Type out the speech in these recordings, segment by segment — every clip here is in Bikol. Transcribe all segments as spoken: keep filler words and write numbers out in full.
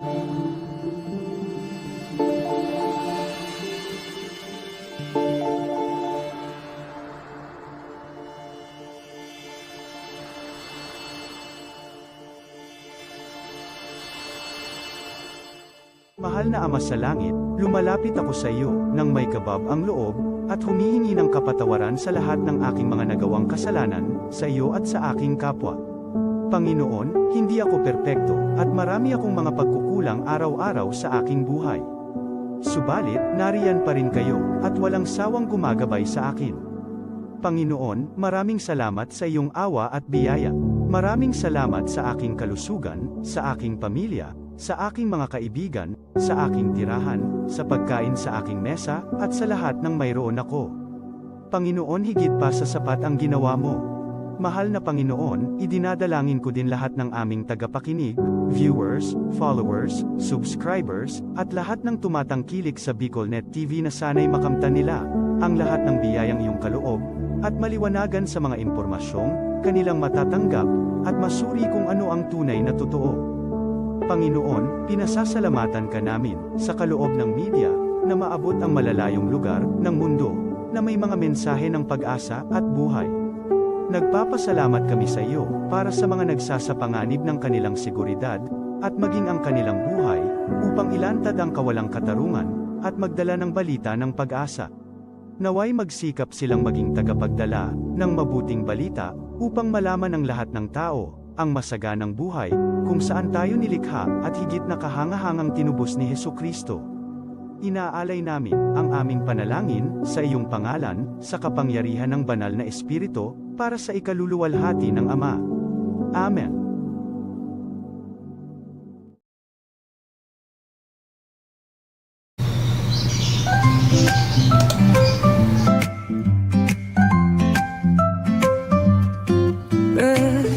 Mahal na Ama sa Langit, lumalapit ako sa iyo nang may kabab ang loob, at humihingi ng kapatawaran sa lahat ng aking mga nagawang kasalanan, sa iyo at sa aking kapwa. Panginoon, hindi ako perpekto, at marami akong mga pagkukulang araw-araw sa aking buhay. Subalit, nariyan pa rin kayo, at walang sawang gumagabay sa akin. Panginoon, maraming salamat sa iyong awa at biyaya. Maraming salamat sa aking kalusugan, sa aking pamilya, sa aking mga kaibigan, sa aking tirahan, sa pagkain sa aking mesa, at sa lahat ng mayroon ako. Panginoon, higit pa sa sapat ang ginawa mo. Mahal na Panginoon, idinadalangin ko din lahat ng aming tagapakinig, viewers, followers, subscribers, at lahat ng tumatangkilik sa BicolNet T V na sana'y makamtan nila ang lahat ng biyayang iyong kaloob, at maliwanagan sa mga impormasyong kanilang matatanggap, at masuri kung ano ang tunay na totoo. Panginoon, pinasasalamatan ka namin sa kaloob ng media na maabot ang malalayong lugar ng mundo na may mga mensahe ng pag-asa at buhay. Nagpapasalamat kami sa iyo para sa mga nagsasapanganib ng kanilang seguridad at maging ang kanilang buhay upang ilantad ang kawalang katarungan at magdala ng balita ng pag-asa. Naway magsikap silang maging tagapagdala ng mabuting balita upang malaman ng lahat ng tao ang masaganang buhay kung saan tayo nilikha at higit na kahangahangang tinubos ni Jesu-Cristo. Inaalay namin ang aming panalangin sa iyong pangalan, sa kapangyarihan ng Banal na Espiritu, para sa ikaluluwalhati ng Ama. Amen.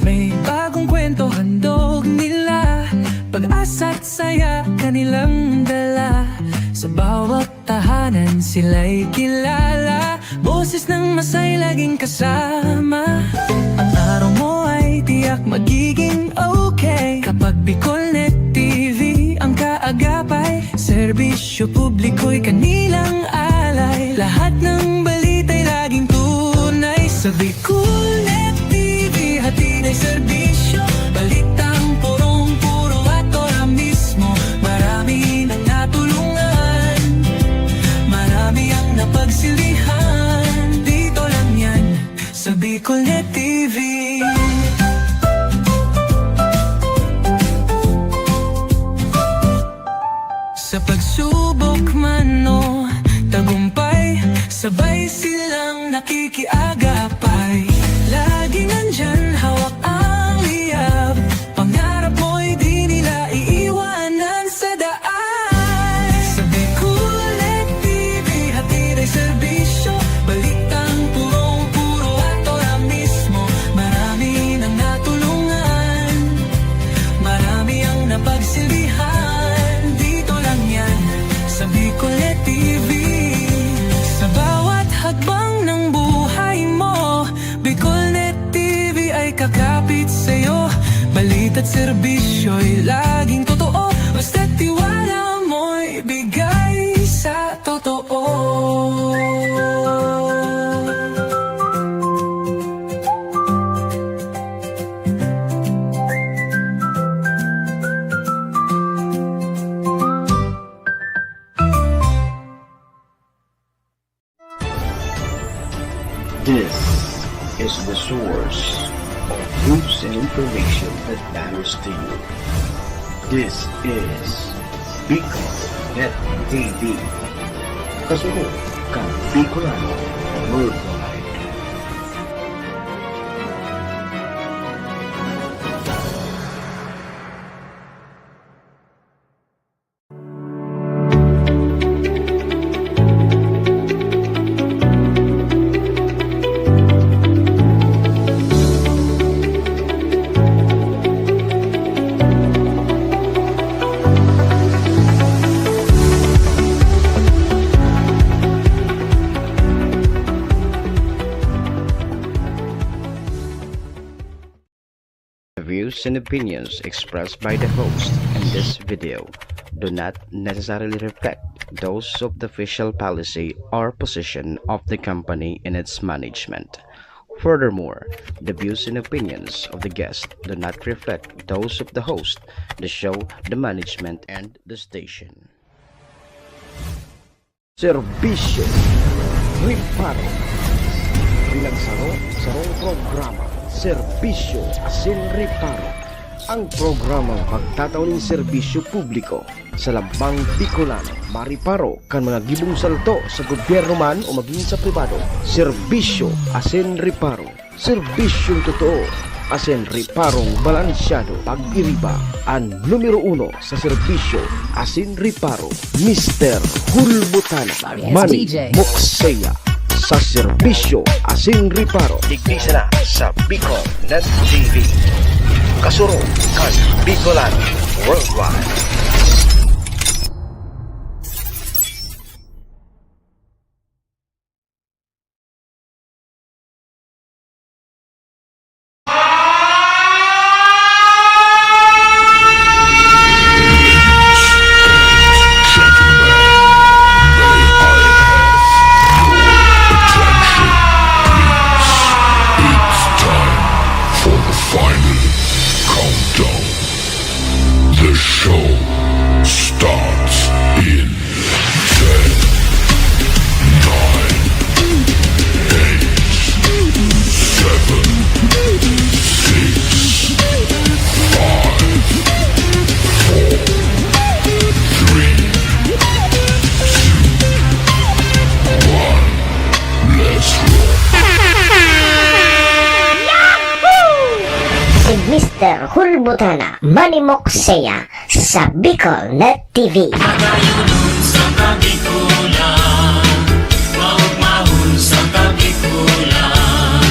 May bagong kwento handog nila, pag-asa't saya kanilang dala. Sa bawat tahanan sila'y kilala, boses ng masay laging kasama. Ang araw mo ay tiyak magiging okay kapag BicolNet T V ang kaagapay. Serbisyo publiko'y kanilang alay, lahat ng balita'y laging tunay. Sa BicolNet T V, hatid ay serbisyo, balitang purong-puro at ora mismo. Marami nang natulungan, marami ang napagsilbihan. Dito lang yan sa BicolNet T V. Sa pagsubok man o tagumpay, sabay silang nakikiagapay. Laging nandyan, hawak ang liyab, pangarap mo'y di nila iiwanan sa daan. Sa BicolNet T V, hatid ay serbisyo, balitang purong-puro at ora mismo. Marami nang natulungan, marami ang napagsilbihan. Dito lang yan sa BicolNet T V. Sa bawat hakbang ng buhay mo, BicolNet T V ay kakapit sa'yo. Balita't serbisyo'y laging totoo, basta't tiwala mo'y bigay sa totoo. This is the source of news and information that matters to you. This is BicolNet T V. Kasunod kan Bicolano Worldwide. The views and opinions expressed by the host and This video do not necessarily reflect those of the official policy or position of the company in its management. Furthermore, the views and opinions of the guest do not reflect those of the host, the show, the management, and the station. Serbisyo, reparo. Bilang saro, sarong programa, serbisyo asin reparo. Ang programang magtatao nin serbisyo publiko sa lambang Bicolano, mareparo kan mga gibong salto sa gobyerno man o magin sa pribado. Serbisyo asin reparo. Serbisyong totoo asin reparong balansyado. Pag-iriba, an numero uno sa serbisyo asin reparo, Mister Hulbutana, Manny Mokseya, sa serbisyo asin reparo. Digdi sana sa Bicol Net T V. Kasurog kan Bicolano Worldwide. It's time for the final countdown. The show starts in ten, nine, eight, seven, six, five, four, three, two, one. Let's go. Si Mister Hulbutana, Manny Mokseya, sa Bicol Net T V. Magayunon sa Kabikulan, maugmahon sa Kabikulan,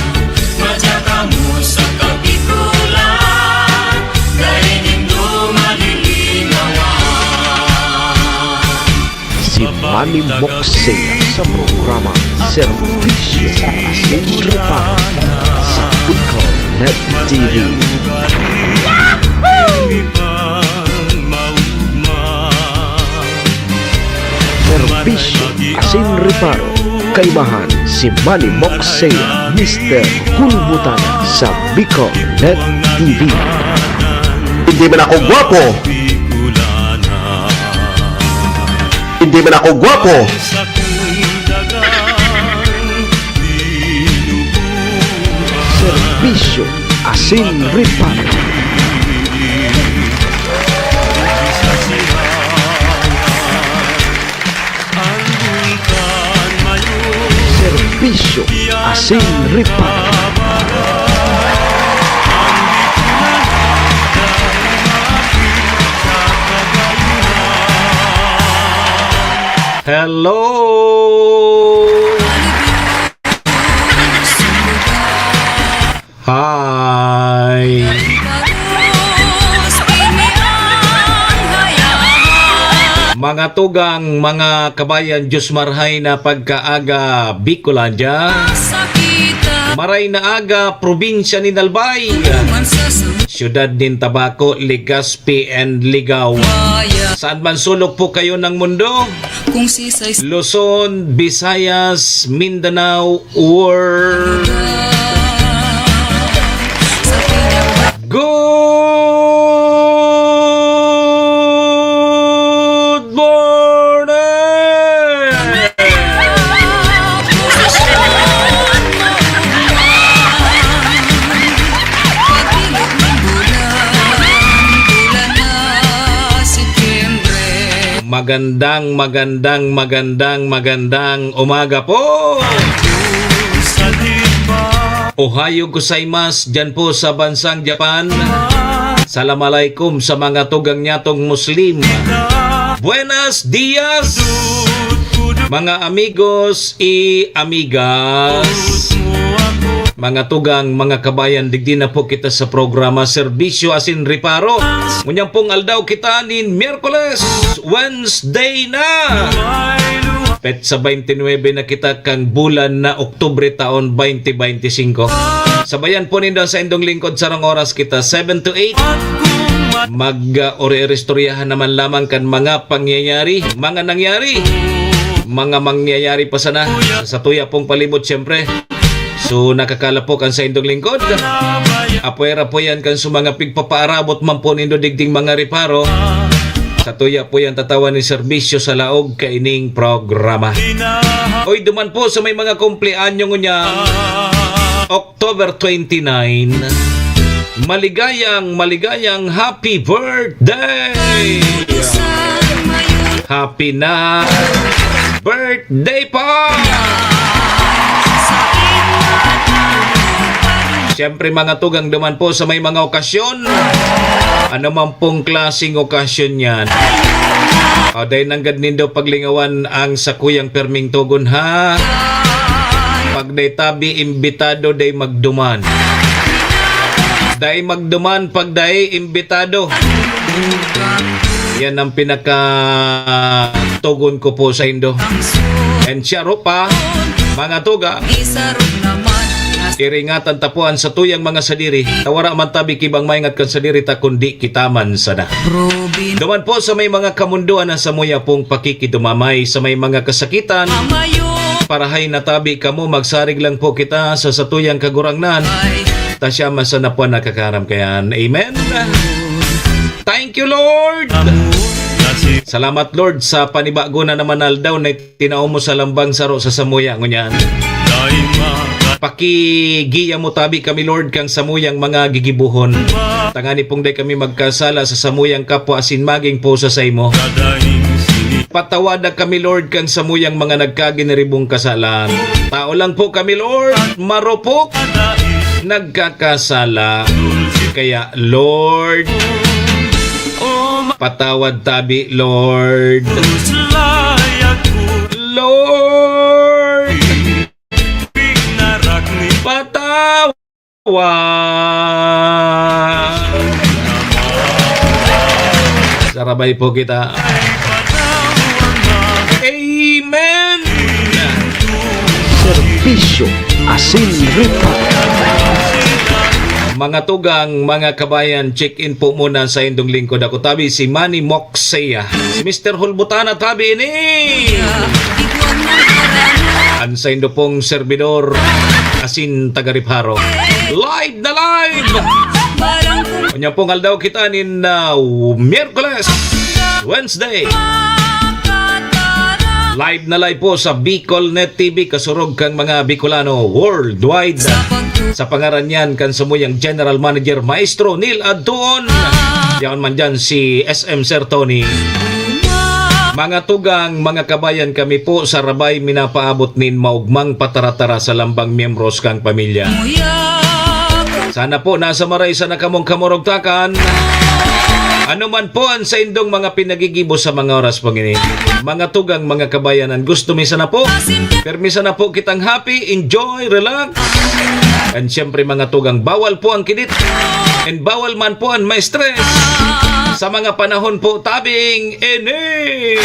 madya kamo sa Kabikulan, dai nindo malilinawan. Si Manny Mokseya sa programa Serbisyo asin Reparo sa Bicol Net T V. Serbisyo asin reparo, kaibahan si Manny Mokseya, Mister Hulbutana sa Bicol Net T V. Hindi man ako gwapo. Hindi man ako gwapo. Serbisyo asin reparo. Serbisyo asin reparo. Hello! Hi! Mga tugang, mga kabayan, Diyos marhay na pagkaaga, Bicolandia. Maray na aga, probinsya nin Albay, syudad nin Tabaco, Legazpi, and Ligao. Saan man sulok po kayo ng mundo, Luzon, Visayas, Mindanao, or Good morning! Magandang, magandang, magandang, magandang umaga po! Ohayo gozaimasu diyan po sa bansang Japan. Salam alaikum sa mga tugang nyatong Muslim. Buenas dias, mga amigos y amigas. Mga tugang, mga kabayan, digdi na po kita sa programa Serbisyo asin Reparo. Ngunyan pong aldaw kita nin Miyerkules, Wednesday na. Petsa twenty-nine na kita kan bulan na Oktubre taon twenty twenty-five. Sabayan po nindo ang saindong lingkod, sarong oras kita, seven to eight. Mag, ah, ori-, oristoryahan naman lamang kan mga pangyayari, mga nangyari, mga mangyayari pa sana sa satuya pong palibot, siyempre. So, nakakalapok ang saindong lingkod. Apwera po yan kan sa mga pigpapaarabot man po nindo digding mga reparo. Satuya po yan tatawan ni serbisyo sa laog kaining programa. Oy, duman po sa may mga kumpleanyo ngunyan, October twenty-nine. Maligayang, maligayang happy birthday! Happy na birthday pa! Siyempre, mga tugang, duman po sa may mga okasyon. Ano man pong klaseng okasyon yan. O, dahil nanggad nindo paglingawan ang sakuyang perming tugon, ha? Pag dai tabi imbitado, dai magduman. Dai magduman pag dai imbitado. Yan ang pinaka tugon ko po sa indo. And siya ro pa, mga tugang. Iringatan ta po an satuyang mga sadiri. Ta wara man tabi kibang maingat kan sadiri ta, kundi kita man sana. Duman po sa may mga kamundoan na samuya pong pakikidumamay sa may mga kasakitan. Parahay na tabi kamo, magsarig lang po kita sa satuyang Kagurangnan. Ta siya man sana po nakakaram kayan. Amen. Thank you, Lord. Salamat, Lord, sa panibago na naman aldaw na tinao mo sa lambang saro sa samuya ngunyan. Pakigiya mo tabi kami, Lord, kang samuyang mga gigibohon. Tangani pong dai kami magkasala sa samuyang kapwa asin magin po sa saimo. Patawada kami, Lord, kang samuyang mga nagkaginiribong kasalan. Tao lang po kami, Lord, marupok, nagkakasala. Kaya, Lord, patawad tabi, Lord. Lord, patawad. Sarabay po kita. Amen. Serbisyo asin reparo. Mga tugang, mga kabayan, check-in po muna sa indong lingkod. Ako tabi si Manny Moxea. Si Mister Hulbutana tabi ini. An saindo pong serbidor, asin taga-reparo. Live na live! Kanya pong aldaw kita nin, ah, Miyerkules, Wednesday. Live na live po sa Bicol Net T V, kasurog kang mga Bicolano worldwide. Sa pangaran niyan kan samuyang General Manager, Maestro Neil Adtuon. Yaon man dyan si S M Sir Tony. Mga tugang, mga kabayan, kami po sa Rabay minapaabot nin maugmang pataratara sa lambang miyembros kang pamilya. Sana po nasa maray sana kamong kamurugtakan. Ano man po ang saindong mga pinagigibo sa mga oras pong ini. Mga tugang, mga kabayanan, gusto mi sana po. Permi sana po kitang happy, enjoy, relax. And siyempre, mga tugang, bawal po ang kinit. And bawal man po ang ma-stress. Sa mga panahon po tabing ini.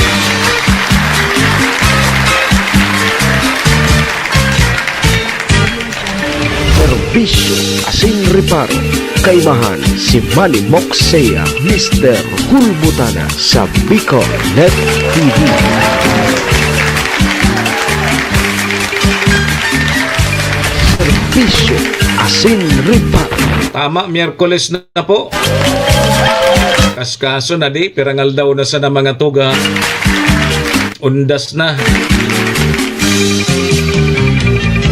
Serbisyo asin reparo. Kaimahan si Manny Moxea, Mister Hulbutana sa Bicol Net T V. Serbisyo asin reparo. Tama, Miyerkules na po. Kaskaso na di, pirang aldaw na sana mga tuga. Undas na.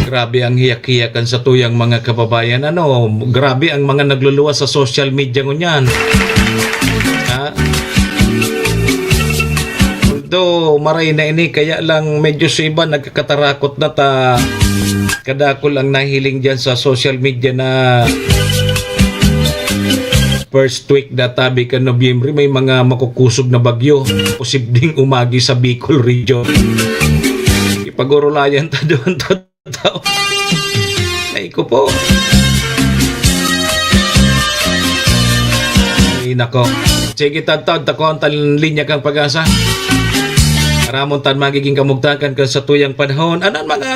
Grabe ang hiyak-hiyakan sa tuyang mga kababayan. Ano, grabe ang mga nagluluwas sa social media ngunyan. Ha? Although, maray na ini, kaya lang medyo sa iba nagkakatarakot na ta kadakol ang nahiling dyan sa social media na first week na tabi ka Nobyembre, may mga makukusog na bagyo, posibleng umagi sa Bicol region. Ipag-urulayan ta doon, ta tao. Ay ko po. Ay nako. Sige, tagtag, takuan tan linya kang pag-asa. Ramon tan magiging kamugtakan kan sa tuyang panahon. Anan mga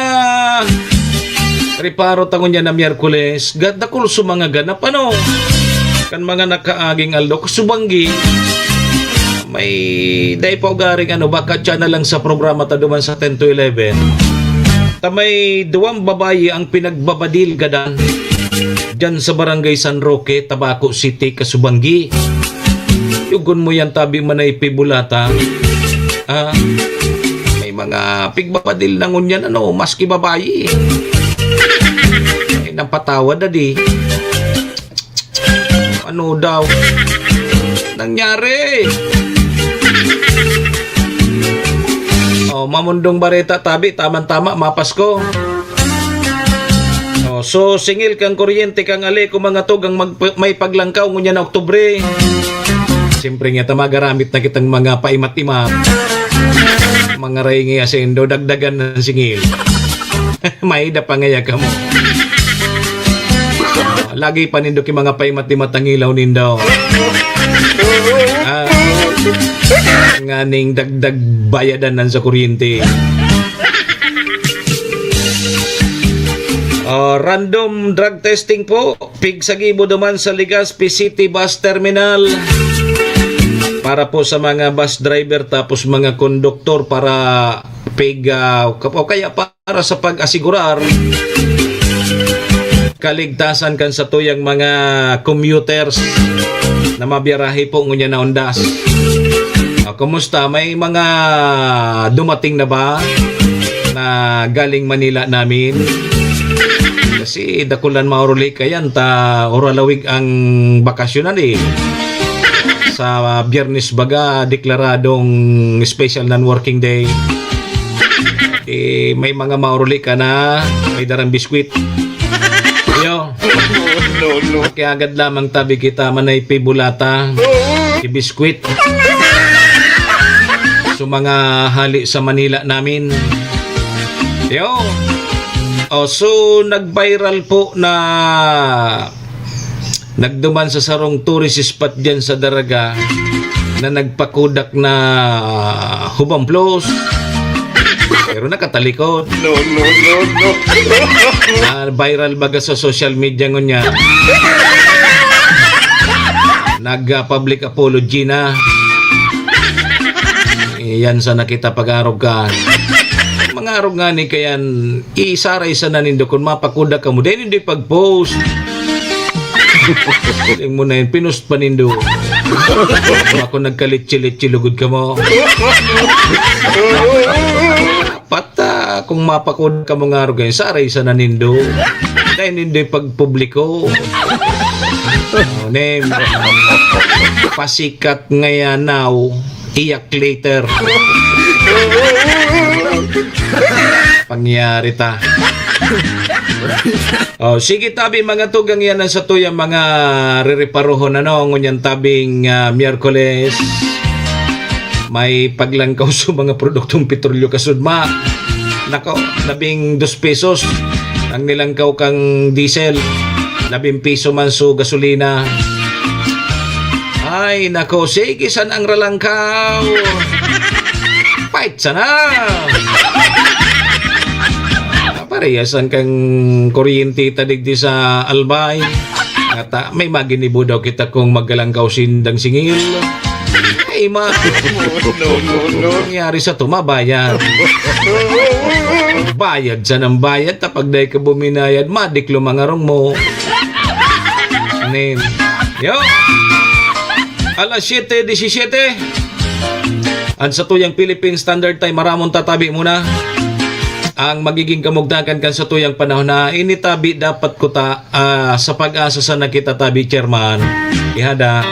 reparo tangon niya na Miyerkules, gadakol sa mga ganap, ano? Kan mga nakaaging aldaw, kasubanggi, may dai pa ugaring ano, baka tiyan na lang sa programa ta duman sa ten to eleven. Ta may duwang babayi ang pinagbabadil gadan diyan sa Barangay San Roque, Tabaco City, kasubanggi. Yugon mo yan, tabi man ay pibulata. Ah, may mga pigbabadil na ngunyan, ano, maski babayi. Ay, nang patawad na di. Ano daw? Nangyari? Oh, Mamundong Bareta, tabi, tamang-tama, mapasko. Oh, so, singil kang kuryente kang ali, kung mga tugang mag-, may paglangkaw, ngunyan na Oktubre. Siyempre nga, ta magaramit na kitang mga paimat-imat. Mga raingi asendo, dagdagan ng singil. May da pa ngaya kamo. Lagi pa nindo ki mga paimat-imat ang ilaw nindo. Ah, nganing dagdag bayadan nan sa kuryente. Ah, random drug testing po. Pig sa gibo duman sa Legazpi City Bus Terminal. Para po sa mga bus driver tapos mga konduktor para pig, ah, o kaya para sa pag-asigurar kaligtasan kan satuyang mga commuters na mabiyarahe po ngunyan na undas. Ah, kumusta? May mga dumating na ba na galing Manila namin? Kasi dakulan mauruli kayan ta uralawig ang bakasyonan eh. Sa Biyernes baga, deklaradong special non-working day. Eh, may mga mauruli ka na, may darang biskwit. Yo. No, no. Kaya agad lamang tabi kita, manay pibulata, ibiskwit. So, mga hali sa Manila namin. Yo. Oh, so, nag-viral po na nagduman sa sarong tourist spot diyan sa Daraga na nagpakudak na hubamplos. Pero nakatalikod. No, no, no, no. Ah, viral baga sa social media ngunyan. Nag, ah, public apology na. Iyan sa nakita pag-arog ka. Mga arog nga ni kayan, isaray sana nindo kung mapakudak kamo. Dahil hindi pag-post. Siling mo na yun, pinost pa nindo. Ako nagkalitsi-litsi lugod kamo. Dapat, ah, kung mapakudak kamo nga arog, saray sana nindo. Dahil hindi pagpubliko. Oh, name. Pasikat ngaya now. Iyak later. Pangyari ta. Oh, sige tabi, mga tugang, yan ang satuyang mga rereparohon, ano, ngunyan tabing, ah, Miyerkules. May paglangkaw sa mga produktong petrolyo kasudma. Nako, labing dos pesos ang nilangkaw kang diesel. Labing piso man so gasolina. Ay, nako, sige, san ang ralangkaw? Fight sana! Parehasan kang kuryente ta digdi sa Albay. Ngata, may maginibo daw kita kung maggalangkaw sindang singil. Ay, ma. No, no, no. Nangyari sa tumabayan. Bayad sa nang bayad, tapag dai ka buminayad, madiklo mangarong mo. Nin. Yo! Alas siyete disisiyete. Ang satuyang Philippine Standard Time, maramon tatabi muna. Ang magiging kamugtakan kan satuyang panahon na initabi dapat kuta, ah, sa pag-asa sa nakitatabi, chairman. Ihada.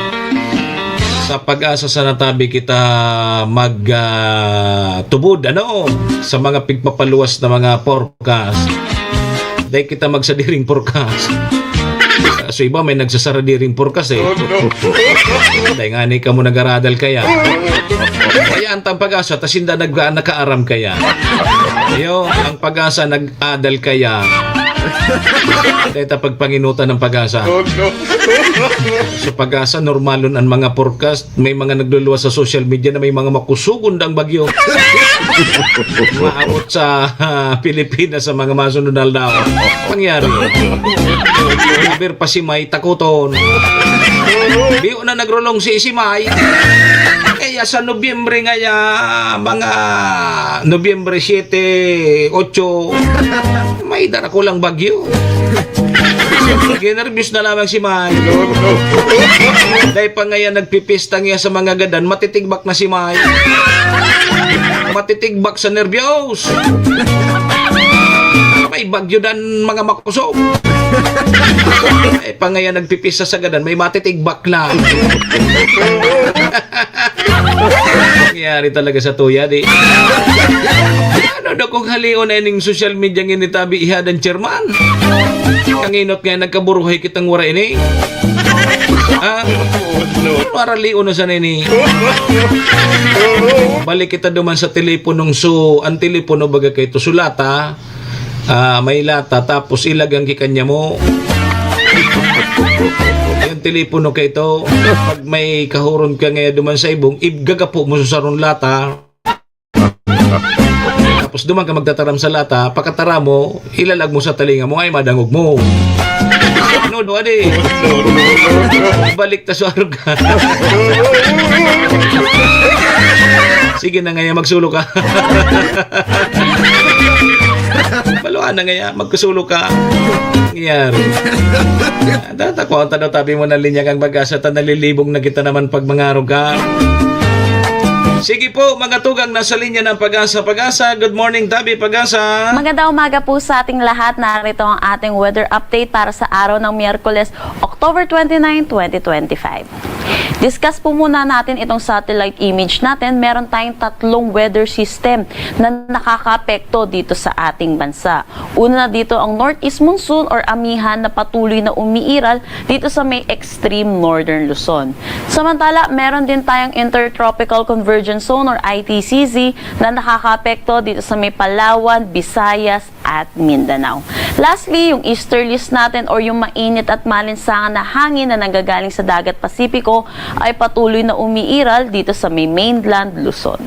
Sa pag-asa sa natabi kita mag, ah, tubod, ano, sa mga pigpapaluwas na mga forecast. Dahil kita magsadiring forecast. So, iba may nagsasaradiring forecast eh. Oh, no. Dahil nga ni kamo nag-aradal kaya. Kaya ang tang pag-asa, ta sinda nag-, nakaaram kaya. Yo, ang pag-asa nag-adal kaya. Dahil ta pagpanginutan ng pag-asa. Oh, no. So, pag-asa, normalon ang mga forecast. May mga nagluluwas sa social media na may mga makusugon dang bagyo. Maabot sa, ah, Pilipinas sa mga masunod na aldaw. Pangyari. Aber pa si May takoton. Biyo na nagrulong si, si May. Kaya sa Nobyembre ngaya, mga Nobyembre siyete, otso, may dara ko lang bagyo. Ginerbyos na lamang si May. Dahil pa ngayon nagpipista niya sa mga gadan, matitigbak na si May. Matitigbak sa nerbyos. May bagyo dan mga makusog. Dahil pa ngayon nagpipista sa gadan, may matitigbak na. Nangyari talaga sa tuya, di. Ano daw kung halion na ining social media ngini tabi ihadan chairman? Kanginot nga nagkaburuhay kitang wara ini. Ha? Ano aralion na sana ini? Balik kita duman sa teleponong su-, ang telepono baga kay to sulata. Ah, may lata, tapos ilagang kikanya mo. Yung telepono kay to, pag may kahuron ka nga duman sa ibong, igagapo mo sa sarong lata. Tapos duman ka magtataram sa lata, pakataram mo, ilalag mo sa talinga mo, ay madangog mo. Ano do, adi? Balik ta sa arog. Sige na ngaya, magsulo ka. Baluan na ngaya, magkusulo ka. Nangyari. Data ko, ang tano tabi mo na linya kang pag-asa, ta nalilibong na kita naman pag mangarog ka. Sige po, mga tugang, nasa linya ng pag-asa. Pag-asa, good morning, tabi, pag-asa. Magandang umaga po sa ating lahat. Narito ang ating weather update para sa araw ng Miyerkules, October twenty-nine, twenty twenty-five. Discuss po muna natin itong satellite image natin. Meron tayong tatlong weather system na nakakaapekto dito sa ating bansa. Una na dito ang northeast monsoon or amihan na patuloy na umiiral dito sa may extreme northern Luzon. Samantala, meron din tayong intertropical convergence zone or I T C Z na nakakaapekto dito sa may Palawan, Visayas, at Mindanao. Lastly, yung easterlies natin or yung mainit at malinsangan na hangin na nanggagaling sa dagat Pasipiko ay patuloy na umiiral dito sa may mainland Luzon.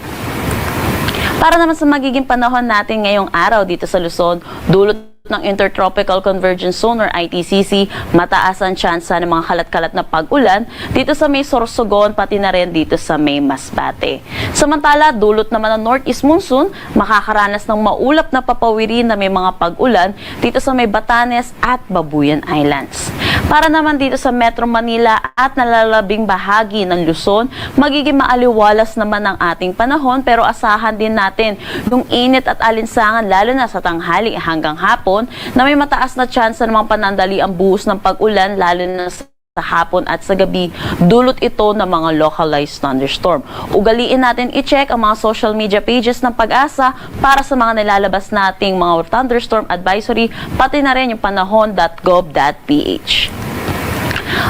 Para naman sa magiging panahon natin ngayong araw dito sa Luzon, dulot ng Intertropical Convergence Zone or I T C Z, mataas ang tsansa ng mga kalat-kalat na pag-ulan dito sa may Sorsogon, pati na rin dito sa may Masbate. Samantala, dulot naman ng northeast monsoon, makakaranas ng maulap na papawiri na may mga pag-ulan dito sa may Batanes at Babuyan Islands. Para naman dito sa Metro Manila at nalalabing bahagi ng Luzon, magiging maaliwalas naman ang ating panahon, pero asahan din natin yung init at alinsangan, lalo na sa tanghali hanggang hapon, na may mataas na tsansa ng mga panandaliang buhos ng pag-ulan, lalo na sa hapon at sa gabi, dulot ito ng mga localized thunderstorm. Ugaliin natin i-check ang mga social media pages ng Pag-asa para sa mga nilalabas nating mga thunderstorm advisory, pati na rin yung panahon dot gov dot ph.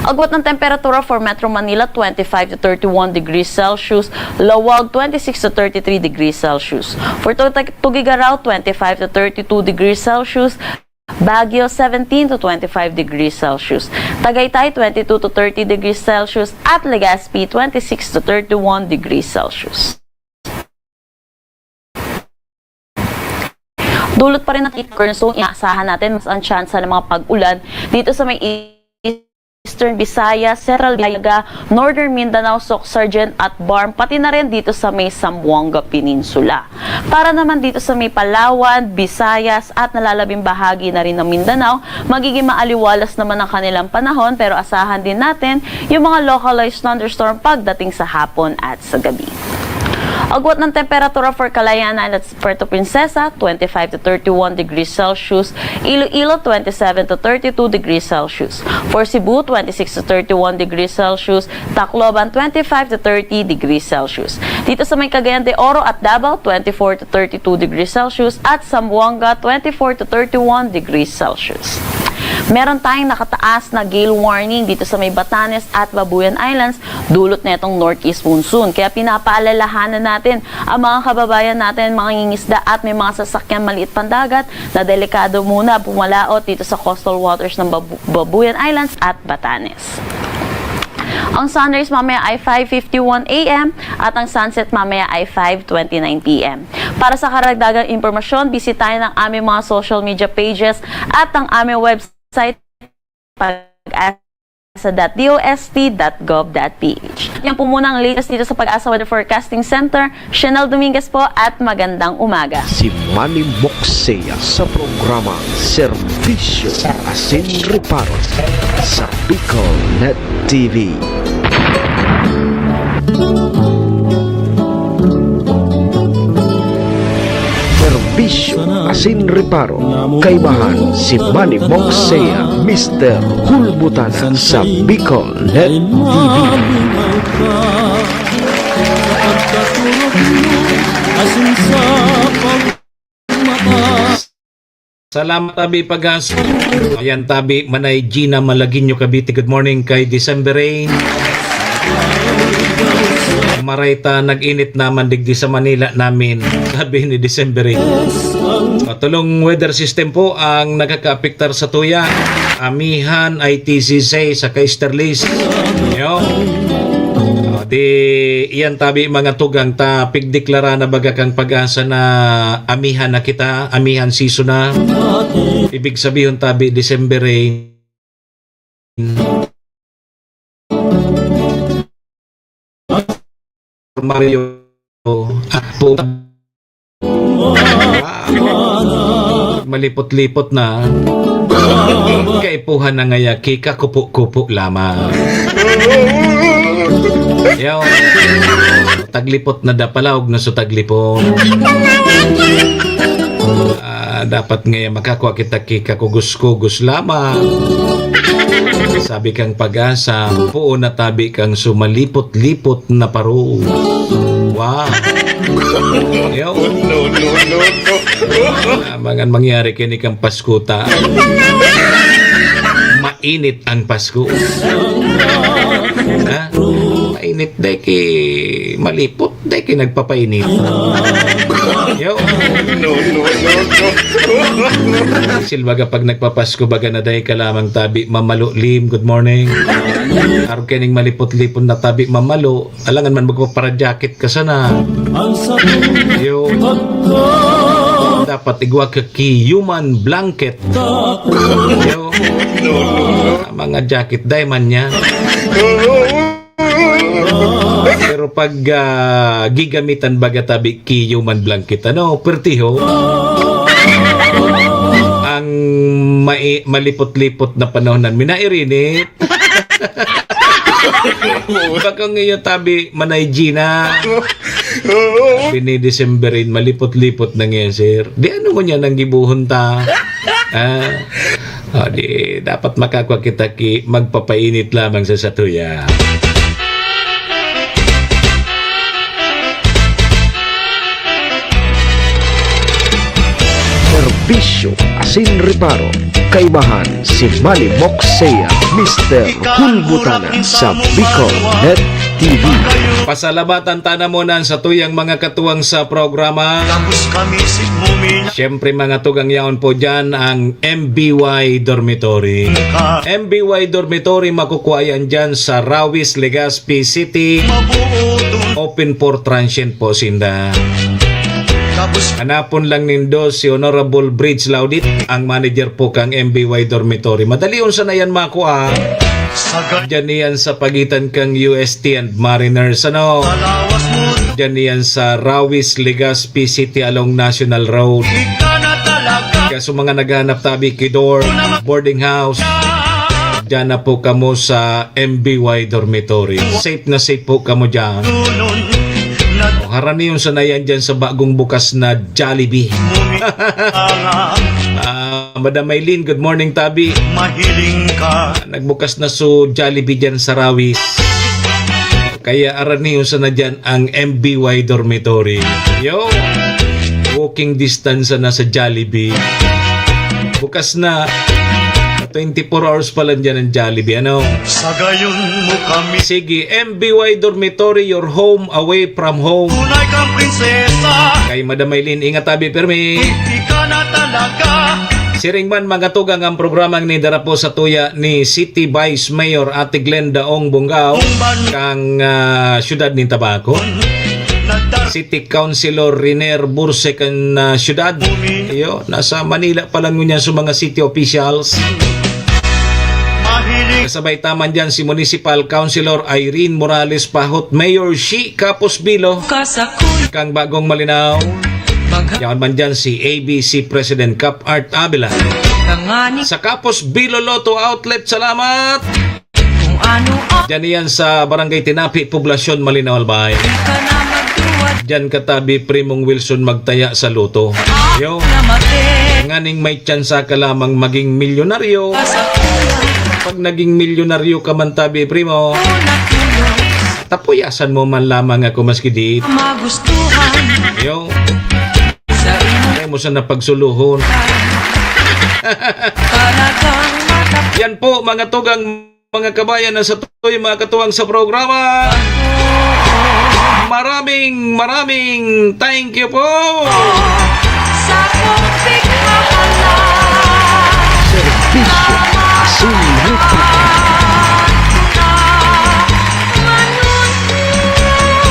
Agwat ng temperatura for Metro Manila, twenty-five to thirty-one degrees Celsius. Laoag, twenty-six to thirty-three degrees Celsius. For Tug-, Tuguegarao, twenty-five to thirty-two degrees Celsius. Baguio, seventeen to twenty-five degrees Celsius. Tagaytay, twenty-two to thirty degrees Celsius. At Legazpi, twenty-six to thirty-one degrees Celsius. Dulot pa rin ng Eastern Zone, inaasahan natin mas ang tsansa ng mga pag-ulan dito sa may Eastern Visayas, Central Visayas, Northern Mindanao, Soccsksargen at BARMM, pati na rin dito sa may Zamboanga Peninsula. Para naman dito sa may Palawan, Visayas at nalalabing bahagi na rin ng Mindanao, magiging maaliwalas naman ang kanilang panahon, pero asahan din natin yung mga localized thunderstorm pagdating sa hapon at sa gabi. Agwat ng temperatura for Calayan Island at Puerto Princesa, twenty-five to thirty-one degrees Celsius. Iloilo, twenty-seven to thirty-two degrees Celsius. For Cebu, twenty-six to thirty-one degrees Celsius. Tacloban, twenty-five to thirty degrees Celsius. Dito sa may Cagayan de Oro at Davao, twenty-four to thirty-two degrees Celsius. At Zamboanga, twenty-four to thirty-one degrees Celsius. Meron tayong nakataas na gale warning dito sa may Batanes at Babuyan Islands, dulot netong northeast monsoon. Kaya pinapaalalahanan natin ang mga kababayan natin, mga ngingisda at may mga sasakyang maliit pandagat na delikado muna pumalaot dito sa coastal waters ng Babu-, Babuyan Islands at Batanes. Ang sunrise mamaya ay five fifty-one A M at ang sunset mamaya ay five twenty-nine P M. Para sa karagdagang impormasyon, bisitahin ang aming mga social media pages at ang aming website, pag-asa dot D O S T dot gov dot P H. Yan po muna ang latest dito sa Pag-asa Weather Forecasting Center. Chanel Dominguez po at magandang umaga. Si Manny Moxea sa programa Serbisyo Asin Reparo sa Bicol Net T V. Serbisyo asin reparo, kaibahan si Manny Moxea, Mister Hulbutana sa Bicol Net T V. Salamat, tabi, Pagas. Ayan, tabi, Manay Gina Malagueño, Cavite. Good morning kay December Rain. Maray ta, nag-init naman digdi sa Manila namin, sabi ni December Rain. Patulong weather system po ang nakakaapektar sa tuya. Amihan, I T C C, sa Kaisterlis. Yo. O, di, iyan, tabi, mga tugang, ta pigdeklara na baga kang Pag-asa na amihan na kita, amihan season na. Ibig sabihin, tabi, December Rain. Mario, ah, po. Malipot-lipot na. Kaipuhan na ngaya, kikakupo-kupo lamang. Yaw. Taglipot na da, palaog na sa taglipot. Ah, dapat ngaya makakua kita ki kakugos-kugos lamang. Sabi kang Pag-asa, puon na tabi kang sumalipot-lipot na paro. Wow! Yo. No, no, no, no. Ah, mangan mangyari kini kang Pasko ta. Mainit ang Pasko. Ha? Mainit, dai ki malipot, dai ki nagpapainit. Yo. No, no, no, no. Silbaga pag nagpapasko, baga na dai ka lamang tabi, Mama Lulim, good morning. Arog kining malipot-lipot na tabi, Mama Lu, alangan man magpapara-jacket ka sana. Yo. Dapat igwa ka ki human blanket. Yo. Mga jacket, dai man niya. Pero pag, ah, gigamitan baga tabi ki human blanket, ano, pertiho. Ang mai-, malipot-lipot na panahon nan minairinit. Baka ngayon tabi, Manay Gina. Bini December in, malipot-lipot na ngayon, sir. Di ano mo niya nang gibuhon ta? Ah, o, di, dapat makakwa kita ki magpapainit lamang sa satuya. Serbisyo asin reparo, kaibahan si Manny Moxea, Mister Hulbutana sa Bicol Net T V. Pasalamatan ta na muna ang satuyang mga katuwang sa programa. Tapos kami si Mumina. Siyempre, mga tugang, yaon po dyan ang M B Y Dormitory. M B Y Dormitory, makukuha yan dyan sa Rawis, Legazpi City. Open for transient po sinda. Hanapon lang nindo si Honorable Bridge Laudit, ang manager po kang M B Y Dormitory. Madali unsa na yan makua. Diyan iyan sa pagitan kang U S T and Mariners, ano? Diyan iyan sa Rawis, Legazpi City along National Road. Kaya sa mga naghahanap tabi ki dorm, boarding house, diyan na po kamo sa M B Y Dormitory. Safe na safe po kamo diyan. O, haraniyon sa nayan diyan sa bagong bukas na Jollibee. Ah, Madam Maylin, good morning, tabi. Mahiling ka. Nagbukas na so Jollibee diyan sa Rawis. Kaya haraniyon sa na diyan ang M B Y Dormitory. Yo! Walking distance na sa Jollibee. Bukas na. Twenty-four hours pa lang dyan ang Jollibee, ano? Sa gayon mo kami. Sige, M B Y Dormitory, your home away from home. Tunay kang prinsesa. Kay Madam Maylin, ingat tabi, permi. Ika na talaga. Siring man, mga tugang, ang programang ini dara po sa tuya ni City Vice Mayor Ate Glenda Ong Bongao, kang, ah, siyudad nin Tabaco. City Councilor Riner Burse kan, ah, siyudad. Iyo, nasa Manila pa lang ngunyan sa mga city officials. Kasabay ta man dyan si Municipal Councilor Irene Morales Pahot, Mayor Shi Kapos Bilo, kang Bagong Malinao. Yaon man dyan si A B C President Cap Art Avila. Sa Kapos Bilo Lotto Outlet, salamat! Kung ano ang Diyan iyan sa Barangay Tinapi, Poblacion, Malinao, Albay. Di ka na magduwad. Diyan ka, tabi, primong Wilson, magtaya sa lotto. Yo. Namatay. Nganing may tsansa ka lamang maging milyonaryo. Sa kulang. Pag naging milyonaryo ka man, tabi, primo, Una kulang. Tapuyasan mo man lamang ako maski diit. Magustuhan. Yo. Sa imo. Kaya mo sana pagsuluhon. Talagang matap- Yan po, mga tugang, mga kabayan, na sa tuloy, mga katuwang sa programa. Maraming, maraming thank you po. Sa kong pigmamahal. Serbisyo, asin, lupa.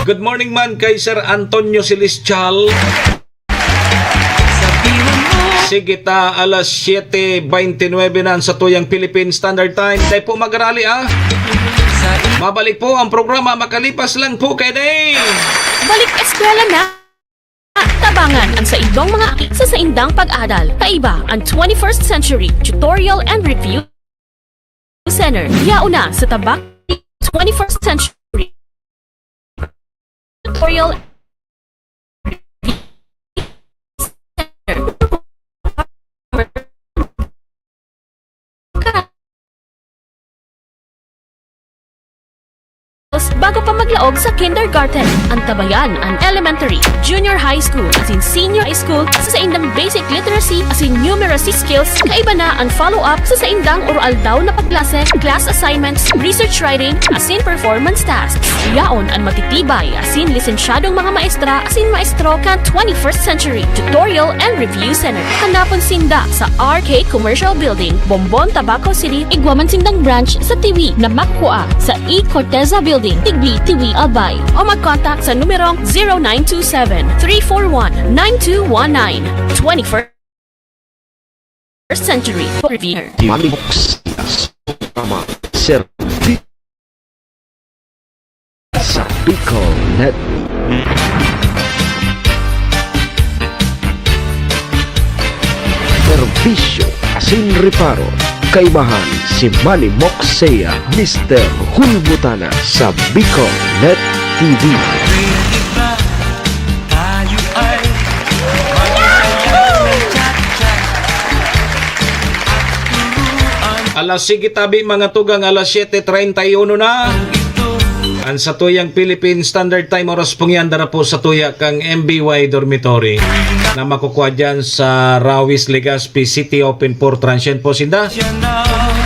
Good morning man kay Sir Antonio Celestial. Sige ta, alas siyete beintinuebe na ang satuyang Philippine Standard Time. Dai po magrali, ah. Mabalik po ang programa makalipas lang po kay Day. Balik eskwela na. Tabangan ang saindong mga aki sa saindang pag-adal. Kaiba ang twenty-first Century Tutorial and Review Center. Yaon na sa Tabac twenty-first Century Tutorial Center. Bago pa maglaog sa kindergarten, antabayan an elementary, junior high school, asin senior high school sa saindang basic literacy asin numeracy skills. Kaiba na an follow-up sa saindang oro-aldaw na pagklase, class assignments, research writing, asin performance tasks. Yaon an matitibay asin lisensyadong mga maestra asin maestro kan twenty-first Century Tutorial and Review Center. Hanapon sinda sa R K Commercial Building, Bombon, Tabaco City, igwa man sindang branch sa Tiwi na makua sa E Corteza Building, Tigbi, Tiwi, Albay. O mag-contact sa numerong zero nine two seven, three four one, nine two one nine. Twenty-first Century Review. Malimok sa programa, Serbi- sa Bicol Net. Serbisyo asin reparo, kaibahan si Manny Moxea, Mister Hulbutana sa Bicol Net T V. Alas sige tabi, mga tugang, alas siyete treinta y uno na. Ang satuyang Philippine Standard Time, oras pong yan, dara po sa tuya kang M B Y Dormitory na makukuha dyan sa Rawis, Legazpi City, open for transient po sinda.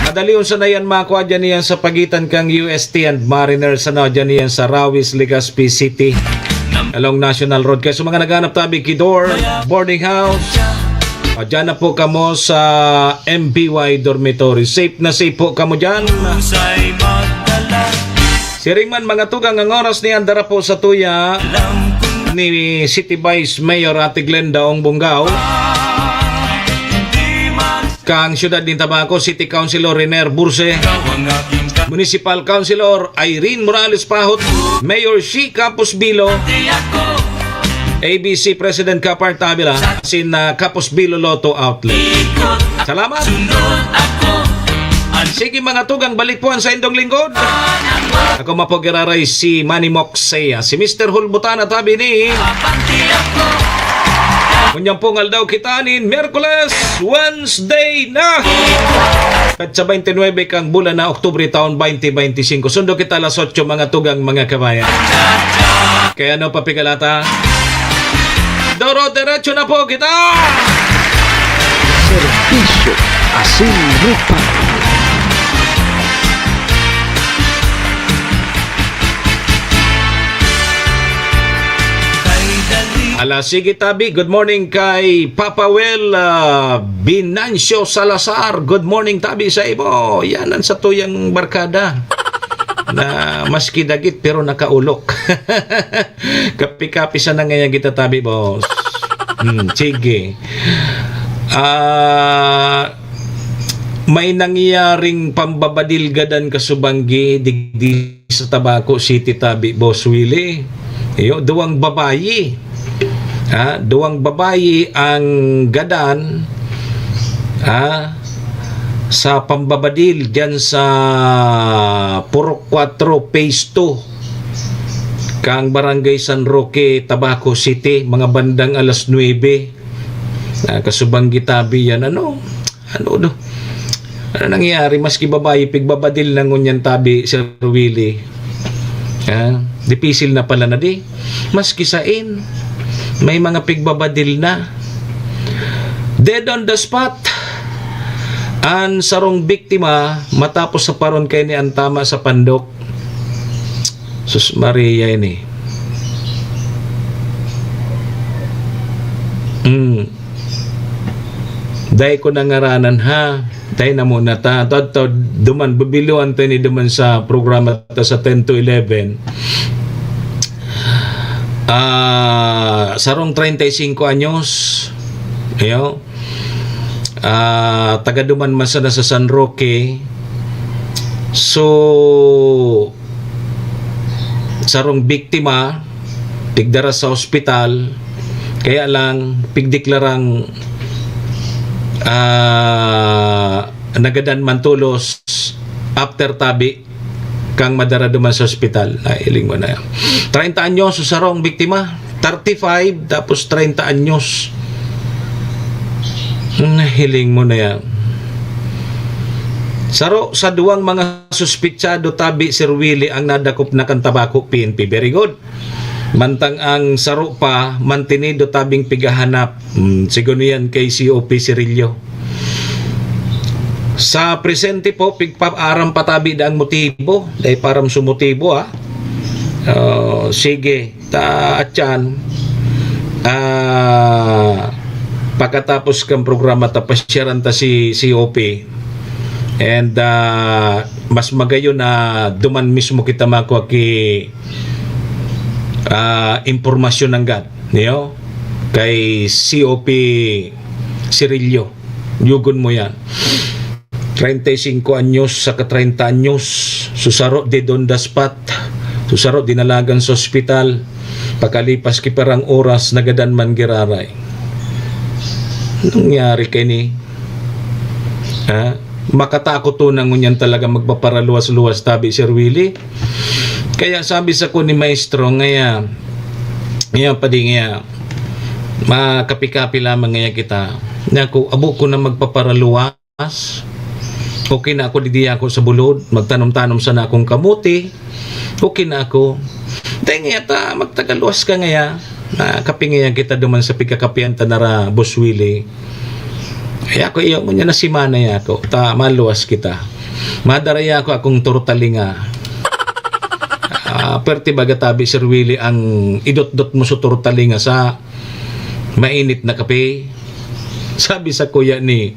Madali unsa na yan, makuha dyan yan sa pagitan kang U S T and Mariner, sa na dyan yan sa Rawis, Legazpi City, along National Road. Kaya sa mga naghanap tabi, Kidor, boarding house, o, dyan na po kamo sa M B Y Dormitory. Safe na safe po kamo dyan. Siring man, mga tugang, ang oras ni andara po sa tuya ni City Vice Mayor Ate Glenda Ong Bongao, kang siyudad nin Tabaco, City Councilor Riner Burse, Municipal Councilor Irene Morales Pahot, Mayor Shi Campos Bilo, A B C President Kapar Tavila, sin, ah, Kapos Bilo Lotto Outlet. Salamat! Sige, mga tugang, balik po ang saindong lingkod. Ako man po giraray si Manny Moxea, si Mister Hulbutan at habi ni. Ngunyan pong aldaw kita nin Miyerkules, Wednesday na! Petsa twenty-nine kang bulan na Oktubre taon twenty twenty-five. Sundo kita alas otso, mga tugang, mga kabayan. Kaya ano pa pigalata? Doro-derecho na po kita! Serbisyo asin reparo. Ala, sige, tabi. Good morning kay Papa Well, ah, Binancio Salazar. Good morning, tabi, sa imo. Yan ang satuyang barkada na maski dagit pero nakaulok. Kapi-kapi sana ngayon kita, tabi, boss. Hmm, sige. Ah, may nangyaring pambabadil gadan kasubanggi digdi sa Tabaco City, tabi, Boss Willie. Iyo, duwang babayi. Ha, duwang babayi ang gadan, ha, sa pambabadil diyan sa Purok Cuatro, Phase two, kang Barangay San Roque, Tabaco City, mga bandang alas nuebe. Ah, kasubanggi tabi yan, ano? Ano do? Ano nangyari? Maski babayi, pigbabadil na ngunyan tabi, Sir Willie. Ah, dipisil na pala na di. Maski sain, may mga pigbabadil na. Dead on the spot. An sarong biktima, matapos sa paron kay ni ang tama sa pandok. Sus Maria ini. Hmm. Dai ko nangaranan, ha. Dai na muna ta. Tadto, duman, bibiluan ta ini duman sa programa ta sa ten to eleven. Ah, sarong treinta y cinco anyos. Ayo. Ah, taga duman man sana sa San Roque. So, sarong biktima, pigdara sa ospital, kaya lang pigdeklarang, ah, nagadan man tolos after tabi kang madara duman sa ospital. Nahiling mo na yan. Treinta anyos, so sarong biktima. Thirty-five, tapos treinta anyos. Nahiling mo na yan. Saro sa duwang mga suspitsado tabi, Sir Willie, ang nadakop na kan Tabaco P N P. Very good. Mantang ang saro pa, mantinido tabing pigahanap. Hmm, sigon yan kay C O P Cirillo. Sa presente po, pigpaaram pa tabi da ang motibo. Dai pa aram su motibo, ah. Oh, sige, ta atyan. Ah, pakatapos kan programa, ta pasyaran ta si C O P. And, ah, mas magayon na duman mismo kita makua ki, ah, impormasyon nanggad, niyo? Kay C O P Cirillo. Yugon mo yan. Treinta y cinco anyos saka treinta anyos, su saro dead on the spot, su saro dinalagan sa ospital, pakalipas ki parang oras, nagadan man giraray. Nangyari kay ni, ha? Makatakot to na ngunyan talaga magpaparaluwas-luwas tabi, Sir Willie. Kaya sabi sa ko ni Maestro, ngaya, ngaya pa di ngaya, makapi-kapi lamang ngaya kita. Naku, abo ko na magpaparaluwas. Okay na ako, digdi ako sa bulod. Magtanom-tanom sana akong kamote. Okay na ako. Dai ngaya ta, magtagaluwas ka ngaya. Ah, kape ngaya kita duman sa pigkakapean ta nara, Boss Willie. Ay, ako, iyo, ngunyan na semana ya ako. Ta, maluwas kita. Madara ya ako akong tortalinga. Ah, perte baga tabi, Sir Willie, ang idotdot mo sa tortalinga sa mainit na kape. Sabi sa kuya ni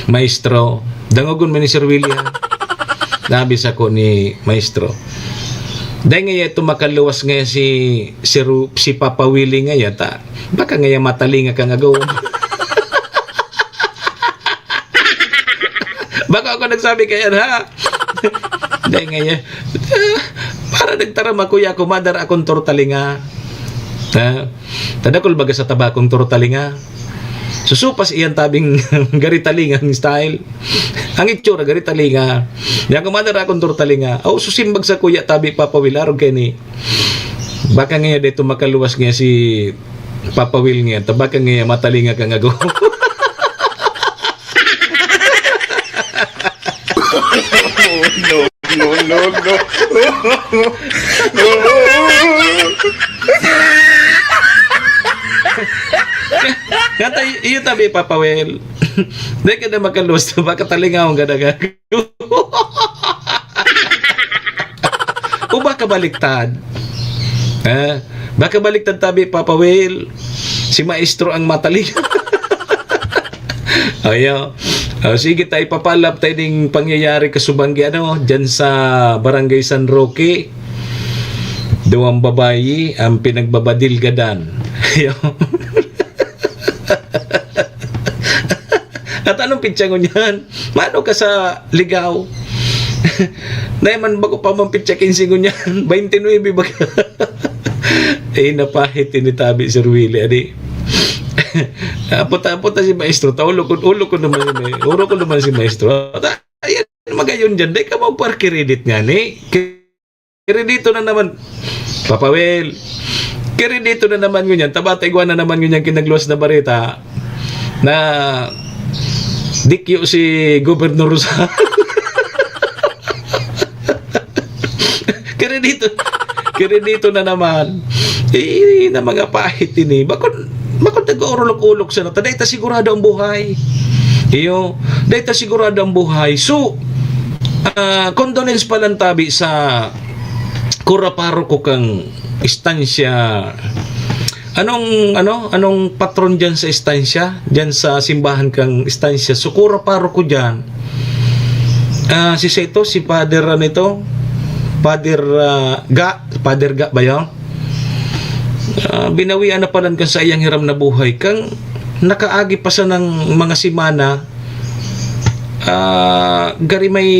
Maestro, dangogon man ni Sir Willie, ha? Sabi sa ko ni Maestro, "Dai ngaya ito makaluwas ngaya si, si, Ru-, si Papa Willie ngaya, ta. Baka ngaya matalinga kang agawon." Baka ako nagsabi kaya, ha? Dai ngaya. Para nagtaram ako, ya ako, madara akong tortalinga. Ha? Tadakol baga sa tabakong tortalinga. Susupas iyan tabing garitalingang style. Ang itsura, garitalinga. Niya kumadara akong tortalinga. Aw, susimbag sa kuya tabi, Papa Will, arog kay ni. Baka ngaya dito makaluwas ngaya si Papa Will ngaya. Ta baka ngaya matalinga kang ago. No, no, no. Ngata, iyo tabi, Papa Well. Dai ka na makaluwas, baka talingahon ka na ka. O baka baliktad. Eh, Baka baliktad tabi, Papa Will. Si Maestro ang matalinga. Ayo. O, sige, tayo papalap tayo ning pangyayari kasubanggi, ano, dyan sa Barangay San Roque. Duwang babayi ang pinagbabadilgadan. Ayo. At anong pitsa ngunyan? Mano ka sa ligaw? Dahil man bako pa man pitsa quince ngunyan. Twenty-nine ba ka? Eh, napahit ini tabi, Sir Willie, adi. Apot-apot na si maestro. Ta, ulo ko, ulo ko naman si maestro. Ulo ko naman si maestro. Ta, ayan, magayon dyan. Dahil ka magpar-credit nga ni. Kredito na naman. Papa Will. Kredito na naman ngunyan. Taba, ta igwa na naman ngunyan kinagluwas na bareta na dikyo si Gobernador Rosal. Kredito. Kredito na naman. Eh, na mga pahit ini. Bakod, bakod nag-uurulok-ulok sana. Ta, dahil ta sigurado ang buhay. Iyo. Dahil ta sigurado ang buhay. So, ah, condolence pa lang tabi sa kura paroko kang estansya. Anong, ano, anong patron dyan sa estansya? Dyan sa simbahan kang estansya. So, kura paroko dyan. Ah, si Seto, si Father, ano ito? Father, ah, Ga, Father Ga ba yun? Ah, binawian na palan kan sa iyang hiram na buhay. Kang nakaagi pa sa ng mga semana, ah, gari may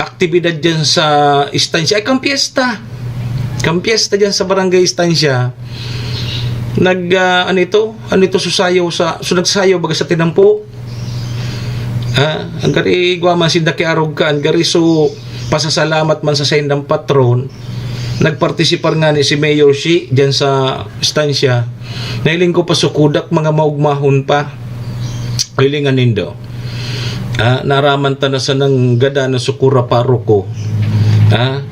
aktibidad dyan sa estansya. Ay, kang piyesta. Kang piyesta dyan sa barangay estansya. Nag, ah, ano ito? Ano ito, susayaw sa, so, nagsayaw baga sa tinampo. Ah, ang gari, igwa man sinda ki arog kan, gari, so, pasasalamat man sa saindang patron. Nagpartisipar nga ni si Mayor Shi dyan sa estansya. Nailing ko pa sukudak, mga maugmahon pa. Hilingan nindo. Ah, naraman ta na sa nang gada na sukura paroko. Ah,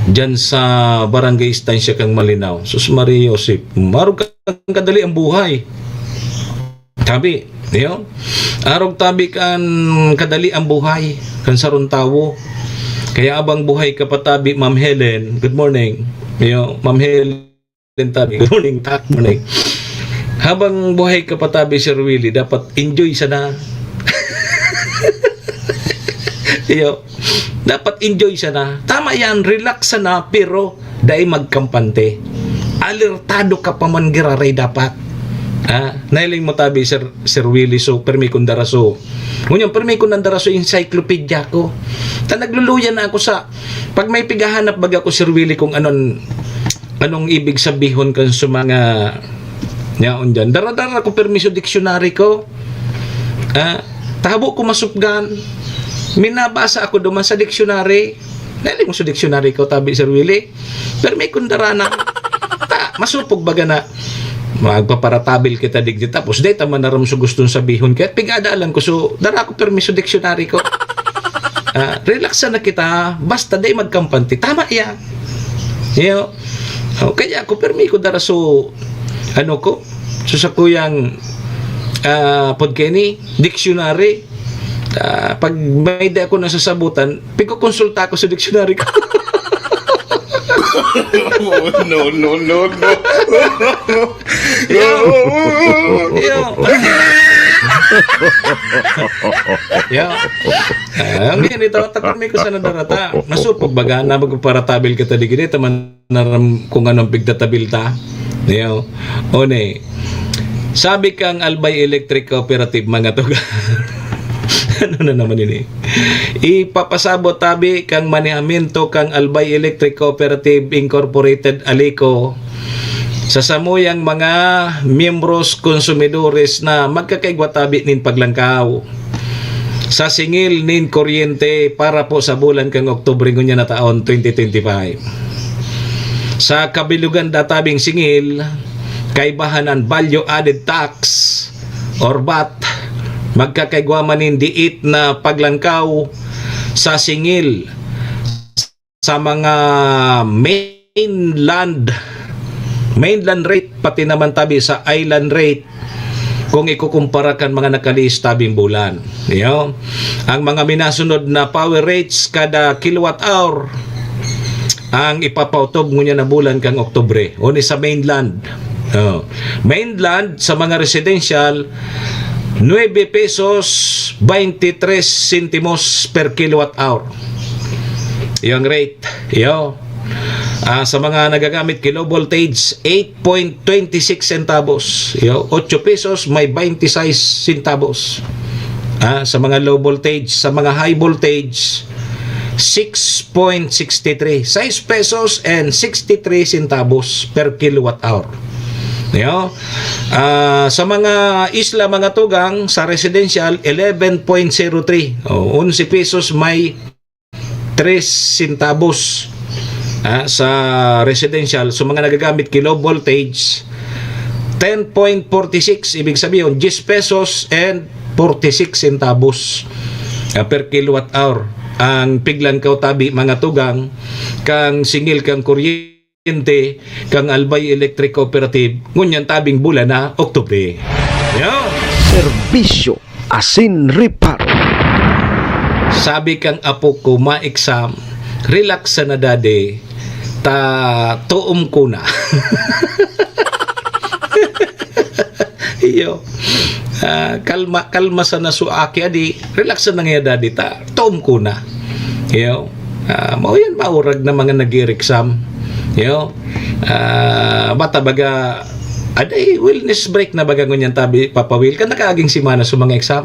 dyan sa barangay estansya kang Malinaw. Sus Maria Joseph, marog kang kadali ang buhay. Tabi, iyo. Arog tabi kan kadali ang buhay kan sarong tawo. Kaya abang buhay ka pa tabi, Ma'am Helen. Good morning. Iyo, Ma'am Helen tabi. Good morning, tak morning. Habang buhay ka pa tabi, Sir Willie, dapat enjoy sana. Iyo. Dapat enjoy sana. Tama yan, relax sana, pero dai magkampante. Alertado ka pa man giraray dapat. Ah, nailing mo tabi, Sir, Sir Willie, so, permi kong daraso. Ngunyan, permi ko nang daraso, encyclopedia ko. Ta nagluluya na ako sa, pag may pigahanap baga ko, Sir Willie, kung anon, anong ibig sabihon kan sa mga yaon dyan. Dara-dara ko permiso dictionary ko. Ah, tabo ko masupgan. Minabasa ako duman sa dictionary. Nailing mo sa dictionary ko, tabi, Sir Willie. Pero may kundara na. Ta, masupog baga na. Magpaparatabil kita digdi. Tapos, di ta manaram sa gustong sabihon. Kaya pigadalan ko. So, dara ko permiso dictionary ko. Ah, relax na kita. Basta di magkampante. Tama yan. Iyo. Oh, kaya ako, permi ko dara so, ano ko, so sa kuyang, ah, pod kini, dictionary. Ah, pag may di ako nasasabutan, pigkukonsulta ako sa dictionary ko. Oh, no, no, no, no. Yo! Yo! Yo! Ah, ang yan, ito, takot may kusa na darata. Masupog baga na magparatabil kita di gini, taman naram kung anong pigtatabil ta. Yo. One. Sabi kang Albay Electric Cooperative, mga tuga. Ano na naman ini? Ipapasabot tabi kang manehamiento kang Albay Electric Cooperative Incorporated, Alico, sa samuyang mga miyembros, konsumidores na magkakaigwa tabi nin paglangkaw sa singil nin kuryente para po sa bulan kang Oktubre ngunyan na taon, twenty twenty-five. Sa kabilugan databing singil, kaibahan an value added tax or vat, magkakaigwa man nin diit na paglangkaw sa singil sa mga mainland, mainland rate, pati naman tabi sa island rate, kung ikukumpara kan mga nakalihis tabing bulan. Iyo. Ang mga minasunod na power rates kada kilowatt hour, ang ipapautob ngunyan na bulan kan Oktubre. Uni sa mainland. Oh. Mainland, sa mga residential, nuebe pesos baynte tres sentimos per kilowatt hour. Iyo ang rate. Iyo. Ah, sa mga nagagamit ki low voltage, eight point twenty six centavos. Iyo, ocho pesos may baynte sais centavos. Ah, sa mga low voltage, sa mga high voltage, six point six three, sais pesos and sixty three centavos per kilowatt hour. Iyo. Ah, sa mga isla, mga tugang, sa residential, eleven point zero three. O, onse pesos may tres centavos. Ah, sa residential, sa mga nagagamit ki low voltage, ten point forty six, ibig sabihin, diyes pesos and forty six centavos, ah, per kilowatt hour ang piglang kautabi, mga tugang, kan singil kan kuryente kan Albay Electric Cooperative, ngunyan tabing bulan na Oktubre. Yan. Serbisyo asin reparo. Sabi kang apo ko, ma-exam, "Relax sana, daddy, ta toom ko na." Iyo. Ah, kalma, kalma sana su aki, adi, "Relax sana nga, daddy, ta toom ko na." Iyo. Ah, mao yan, maurag na mga nag-exam. Iyo. Ah, bata baga, aday, wellness break na baga ngunyan tabi, Papa Will. Kan nakaaging semana sa mga exam.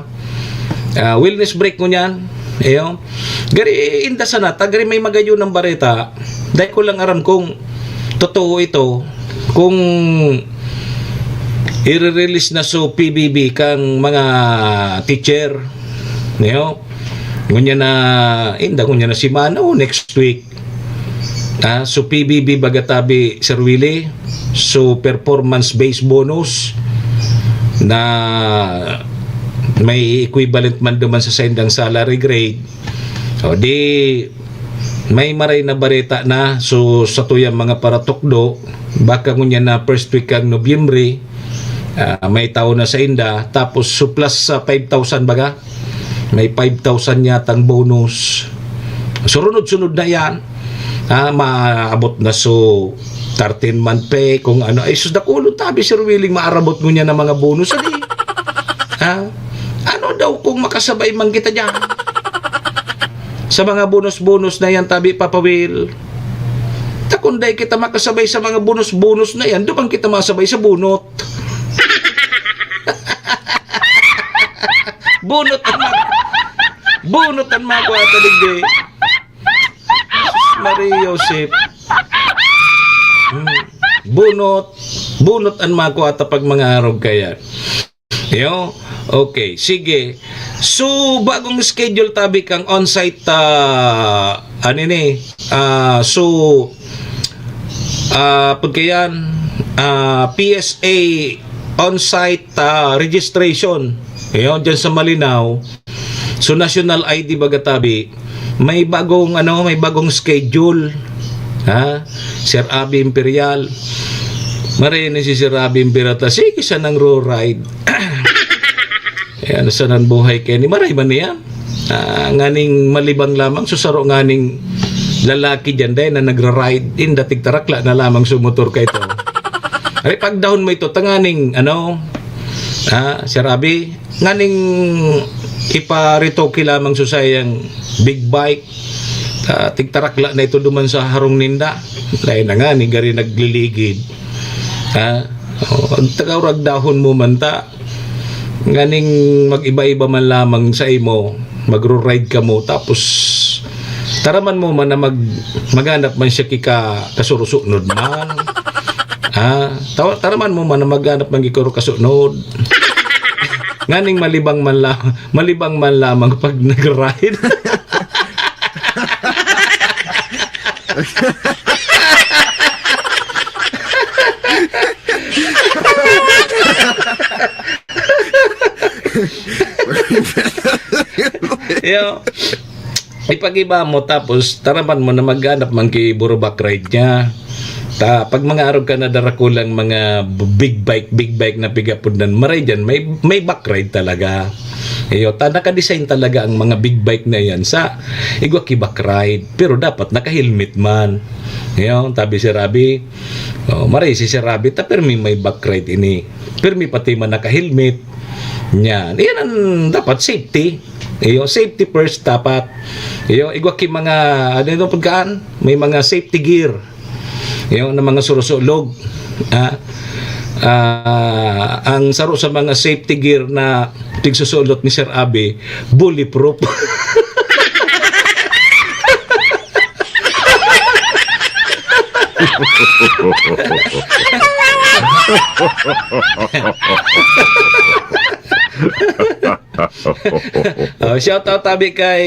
Ah, wellness break ngunyan. Iyo. Gari, inda sana, ta gari may magayon ng bareta. Dai ko lang aram kung totoo ito, kung i-release na so P B B kang mga teacher. Iyo. Ngunyan na, inda, ngunyan na semana o next week. Ah, so P B B baga tabi, Sir Willie, so performance-based bonus na may equivalent man duman sa saindang salary grade. O di, may maray na bareta na. So, sa tuyang mga paratukdo, baka ngunyan na first week kang Nobyembre, ah, may tao na sa inda. Tapos, so plus sa five thousand baga, may five thousand yatang bonus. Surunod-sunod na yan. Ah, maabot na so thirteen month pay, kung ano. Ay, sus, dakulon tabi, Sir Willing, maarabot mo niya ng mga bonus. Adi, ha? Ano daw kung makasabay man kita dyan? Sa mga bonus-bonus na yan, tabi, Papa Will. Ta kung dai kita makasabay sa mga bonus-bonus na yan, duman kita masabay sa bunot. Bunot ang mag-, bunot ang mga kwata, digdi. Jesus Maria Joseph. Hmm. Bunot. Bunot ang mga kwata pag mga arog kaya. Yo? Okay, sige. So, bagong schedule tabi kang on-site, ah, ano ni? Ah, so, ah, pagkayan, ah, P S A on-site, ah, registration. Yo, dyan sa Malinao. So, national I D baga tabi, may bagong, ano, may bagong schedule. Ha? Sir Abi Imperial. Maray ni si Sir Abi Imperial ta, sige, siya nang ro-ride. Ayan, sa nan buhay kayo ni maray man niya. Ah, nganing malibang lamang, so saro nganing lalaki dyan, dahil na nagra-ride, in dating tarakla na lamang so motor ka ito. Ay, pagdahon mo ito, tanganing, ano, ah, Sir Abi, nganing iparitoke lamang so sayang big bike, ah, tigtarakla na ito duman sa harong ninda. Lain na nga, ni gari nagliligid. Ha? O, ag-, tagaurag dahon mo man ta. Nganing mag-iba-iba man lamang sa imo, magro-ride ka mo, tapos taraman mo man na mag-, maghanap man siya kika kasurusunod man. Ha? Tawa-, taraman mo man na maghanap man gikuro kasunod. Nganing malibang man la-, malibang man lamang pag nag-ride. Yo, ipag-iba mo, tapos taraman mo na maghanap man ki burubak ride niya. Ta, pag mga arog ka na darakulang mga big bike, big bike na pigapod nan, maray dyan, may, may back ride talaga. Iyo, ta naka-design talaga ang mga big bike na iyan sa igwa ki back ride, pero dapat naka-helmet man. Iyo, tabi si Rabi, oh, maray si Sir Rabi, ta pirmi may back ride ini. Pirmi pati man naka-helmet. Yan. Iyan ang dapat safety. Iyo, safety first dapat. Iyo, igwa ki mga, ano ito, pagkaan? May mga safety gear. Yung na mga surusulog. Ah, ah, ang saro sa mga safety gear na pigsusulot ni Sir Abe, bulletproof. Oh, shout out tabi kay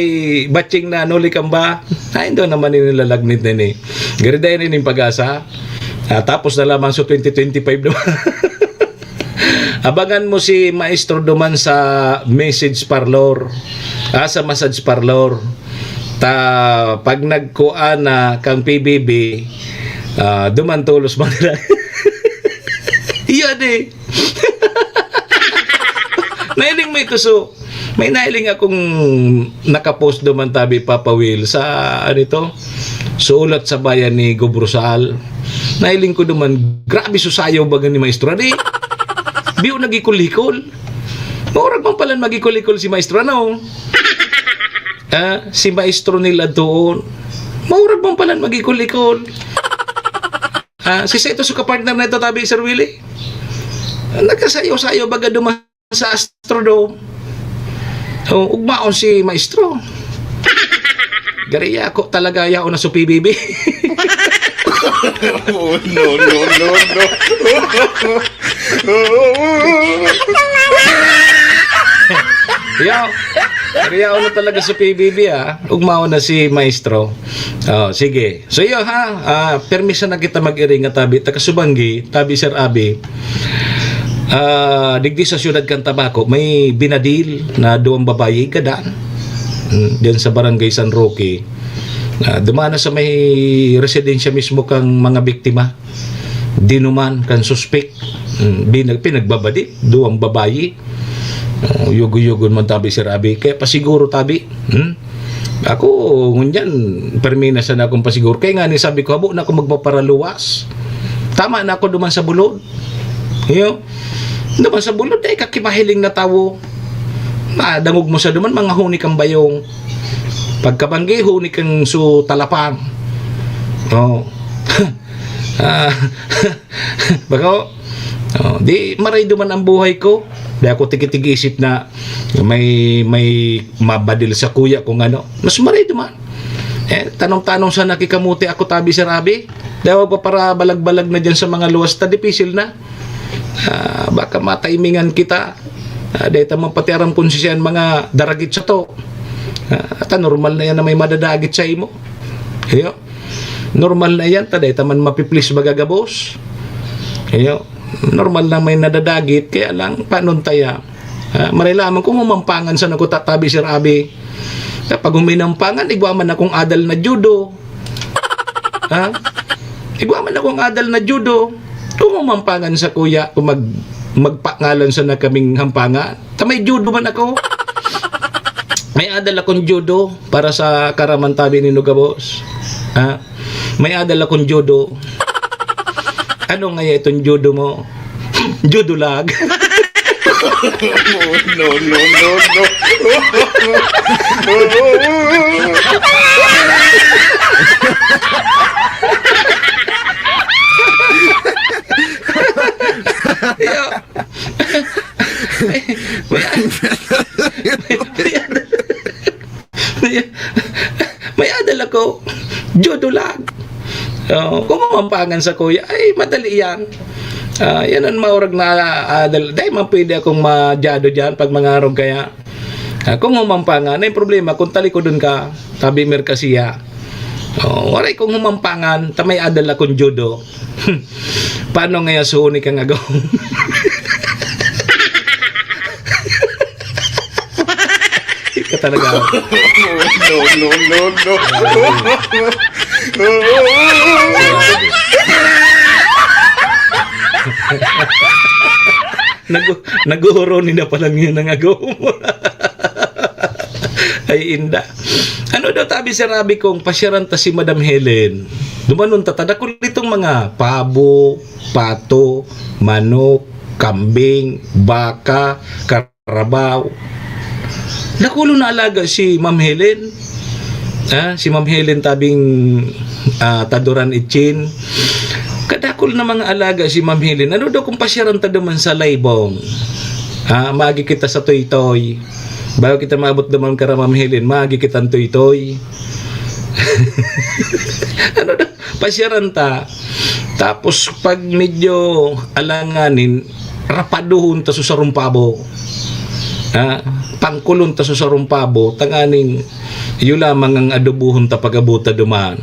Batching na Nuli Kamba. Ay, ndo naman ini lalagnit na ni. Gariday na ning pag-asa. Ah, tapos na lamang so twenty twenty-five naman. Abangan mo si Maestro duman sa message parlor. Ah, sa massage parlor. Ta pag nagkuan na kang P B B, ah, duman tolos man nila. Iyan eh. Nailing may tuso. May nailing akong nakapost duman tabi, Papa Will, sa, ano ito? Sulat sa bayan ni Gob Rosal. Nailing ko duman, grabe susayaw baga ni Maestro. Di, biyo nagikol-ikol. Maurag man palan magikol-ikol si Maestro, ano? Ah, si Maestro nila doon. Maurag man palan magikol-ikol. Ah, si Seto sa kapartner na ito, tabi, Sir Willie. Nagkasayaw-sayaw baga duman sa Astrodome. Oh, ugmaon si Maestro. Gari ako talaga yaon na sa P B B. Oh, no, no, no, no. Yo, gari yaon na talaga sa P B B, ah. Ugmaon na si Maestro. Oh, sige. So, iyo ha, ah, permiso na kita mag-iring nga tabi, taga Subanggi, tabi Sir Abi. Ah, digdi sa siyudad kan Tabaco, may binadil na duwang babayi gadan. Hmm, diyan sa Barangay San Roque. Ah, dumana sa may residensya mismo kang mga biktima. Dinuman kan suspek. Hmm, binag-, pinagbabadi, duwang babayi. Oh, yugo-yugon man tabi, Sir Abi. Kaya pasiguro tabi. Hmm? Ako, ngunyan, permi na sana akong pasiguro. Kaya nga ni sabi ko, habo na ako magpaparaluwas. Tama na ako duman sa bulod. Iyo. Duman sa bulod, ay kakimahiling na tawo. Madangog mo sa duman, mga huni kang bayong. Pagkabanggi, huni kang su talapang. Oh. Ah, bako, oh, di maray duman ang buhay ko. Di ako tigi-tigi-isip na may, may mabadil sa kuya kung ano. Mas maray duman. Eh, tanong-tanong sa nakikamuti ako, tabi, Sir Abi. Di ako pa para balag-balag na dyan sa mga luwas, ta dipisil na. Ah, baka mataimingan kita. Ah, di ta man pati aram kung siya mga daragit sa to. Ah, ta normal na yan na may madadagit sa imo. Iyo. Normal na yan, ta dai ta man mapiplis baga gabos. Iyo, normal lang may nadadagit, kaya lang, panon taya? Ah, maray lamang kung humampangan sa nagkutatabi, Sir Abi. Kapag huminampangan, igwa man akong adal na judo. Ha? Igwa man akong adal na judo. Kung humampangan sa kuya, kung mag-, magpangalan sa na kaming hampangan. Ta may judo man ako. May adal akong judo para sa karamantabi ni Nugabos. Ha? May adal akong judo. Ano ngaya itong judo mo? Judo lag. No, no, no, no, no. Yo. May, may, may, may adal ako. Judo lang. Oh, kung mamampangan sa kuya, ay, madali yan. Ah, yan ang maurag na adal. Dahil man pwede akong madyado dyan pag mangarog kaya. Ah, kung mamampangan, ay problema kung talikodon ka, tabi merkasiya. Oh, waray kung humampangan, ta may adal akong judo. Paano ngaya suhon ni kang agom? Ka talaga. No, no, no, no. Nag-, nag-uuroni na pala niya ng agom. Ay, inda. Ano daw tabi si Rabi kung pasyaran ta si Madam Helen? Dumanon ta, ta dakul itong mga pabo, pato, manok, kambing, baka, karabaw. Dakulo na alaga si Ma'am Helen. Ah, si Ma'am Helen tabing, ah, taduran itchin. Kadakul na mga alaga si Ma'am Helen. Ano daw kung pasyaran ta duman sa Laybong? Ah, magi kita sa Toytoy. Bago kita maabot duman kara Ma'am Helen, magi kitang Toytoy. Ano daw? Pasyaran ta. Tapos pag medyo alanganin, rapaduhon ta sa sarong pabo. Ha? Pangkulon ta sa sarong pabo, tanganing iyo lamang ang adobohon ta pag-abot ta duman.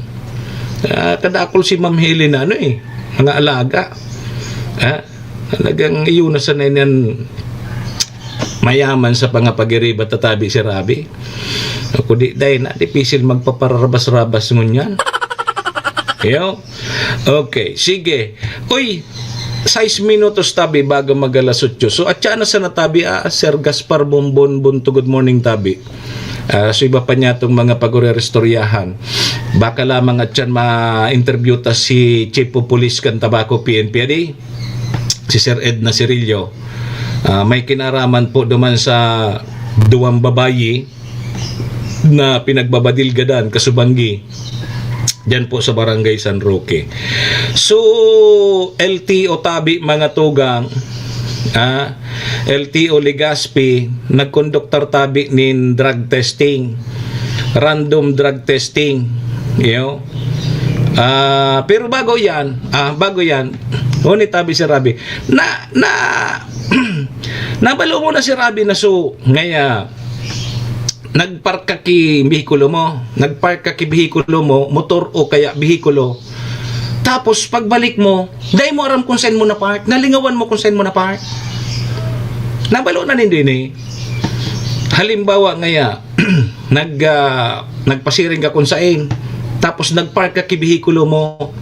Ah, kadakul si Ma'am Helen na ano eh, mga alaga. Ha? Talagang iyo na sanay niyan mayaman sa pangapagiriba ta tabi si Rabi. Ako di, dai na, dipisil magpapararabas-rabas ngunyan. Iyo. Okay, sige. Uy, sais minutos tabi bago mag alas otso. So, atya na sana tabi, ah, Sir Gaspar Bonbon Bunto, good morning tabi. Ah, so iba pa niya itong mga pag-ureristoryahan. Baka lamang at yan ma-interview ta si Chief of Police kan Tabaco P N P, adi? Si Sir Ed Nacirillo. Ah, may kinaraman po duman sa duwang babayi na pinagbabadilgadan, kasubanggi, diyan po sa Barangay San Roque. So, L T O tabi, mga tugang, ah, L T O Legazpi, nagkonduktar tabi nin drug testing, random drug testing, you know. Ah, pero bago yan, ah, bago yan, ngunit tabi si Rabi, na, na, nabalo mo na si Rabi na so, ngaya, nagpark ka ki behikulo mo, nagpark ka ki behikulo mo, motor o kaya behikulo. Tapos pagbalik mo, dai mo aram kung saan mo na-park, nalingawan mo kung saan mo na-park. Nabalo na nindo ini. Halimbawa ngaya, nag, ah, nagpasiring ka kung sain, tapos nagpark ka ki behikulo mo.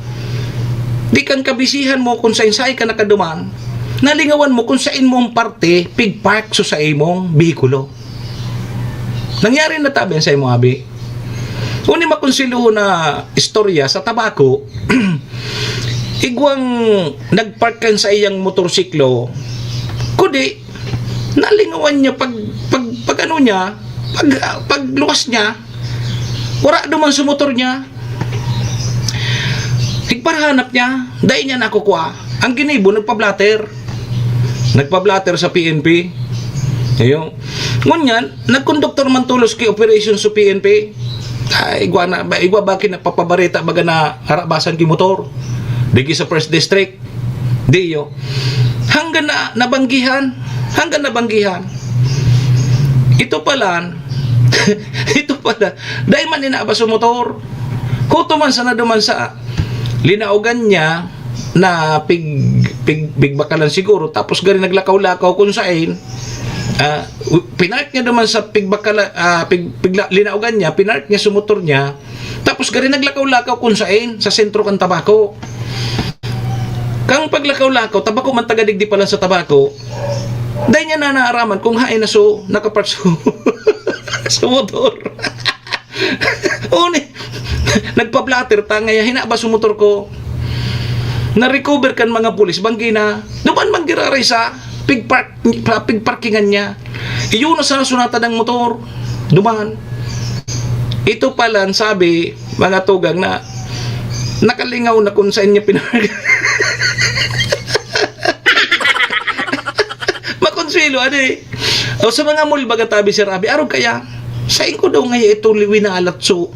Di kan kabisihan mo kung sain-sain ka nakaduman, nalingawan mo kung sain mong parte pigpark so sa imong behikulo. Nangyari na tabi sa imong abi. Uni makonsuelo na istorya sa Tabaco, igwang nagpark kan sa iyang motorsiklo, kundi nalingawan niya pag, pag, pag ano niya, pag, pagluwas niya, wara duman sa motor niya. Higparahanap niya, dai niya nakukua. Ang ginibo, nagpa-blotter. Nagpa-blotter sa P N P. Ayun. Ngunyan, nagkonduktor man tolos ki operation sa P N P. Ay, igwa na, ba, igwa ba kinapapabareta baga na harabasan ki motor? Digi sa First District. Diyo. Hanggang na, nabanggihan. Hanggang nabanggihan. Ito pala, ito pala, dai man inabas sa motor. Kuto man sana duman sa linaogan niya na pig, pig, pigbakalan siguro, tapos gari naglakaw-lakaw kung sain, ah, u-, pinark niya duman sa pigbakala-, ah, pig, pigla-, linaogan niya, pinark niya sa motor niya, tapos gari naglakaw-lakaw kung sain, sa sentro kan Tabaco. Kang paglakaw-lakaw, Tabaco man, taga digdi pala sa Tabaco, dai niya na naaraman kung hain na so, nakapark so, sa motor. Uni, nagpa-blotter ta, ngaya hinabas yung motor ko. Na-recover kan mga pulis, banggi na, duman man giraray sa pigpark, pa-, pigparkingan niya. Iyo na sa sunatan ng motor, duman. Ito pala, ang sabi, mga tugang na, nakalingaw na kung saan niya pinark. Makonsuelo, ano eh. O sa mga mall, baga tabi si Rabi, arog kaya, sain ko daw ngaya ito liwinalat so,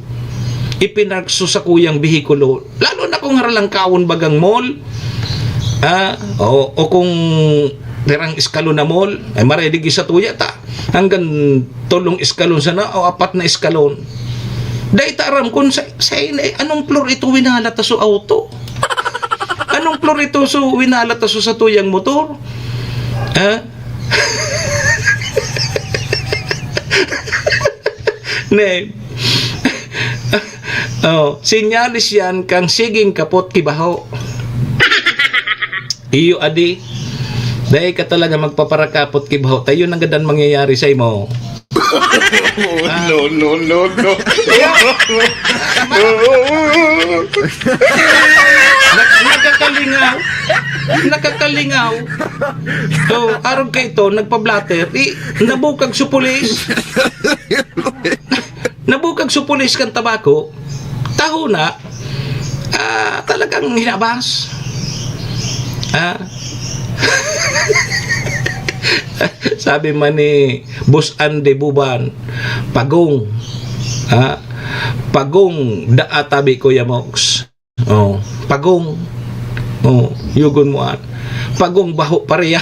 ipinark so sa kuyang behikulo. Lalo na kung haralangkawon bagang mall, ah, o, o kung pirang eskalon na mall, ay maray digi sa tuya ta. Hanggang tolong eskalon sana o apat na eskalon. Dai ta aram kung sa, sa, eh, anong floor ito winalat ta so auto? Anong floor ito so winalat ta so sa tuyang motor? Ha? Ne. Oh, senyales yan kang siging kapot kibaho. Iyo, adi. Dai ka talaga magpaparakapot kibaho. Tayo nang gadan mangyayari sa imo. No, no, no, no. Nak-, nakakalingaw. Nakakalingaw. So, arog kaito, nagpa-blotter. I, nabukag su pulis. Nabukag su pulis kan tabako. Tahona. Ah, talagang hinabas. Ah. Sabi man ni Boss Andy Buban, "Pagong." Ah, "Pagong daa tabi, Kuya Mox." Oh, pagong. Oh, yugon mo an. Pagong baho pareha.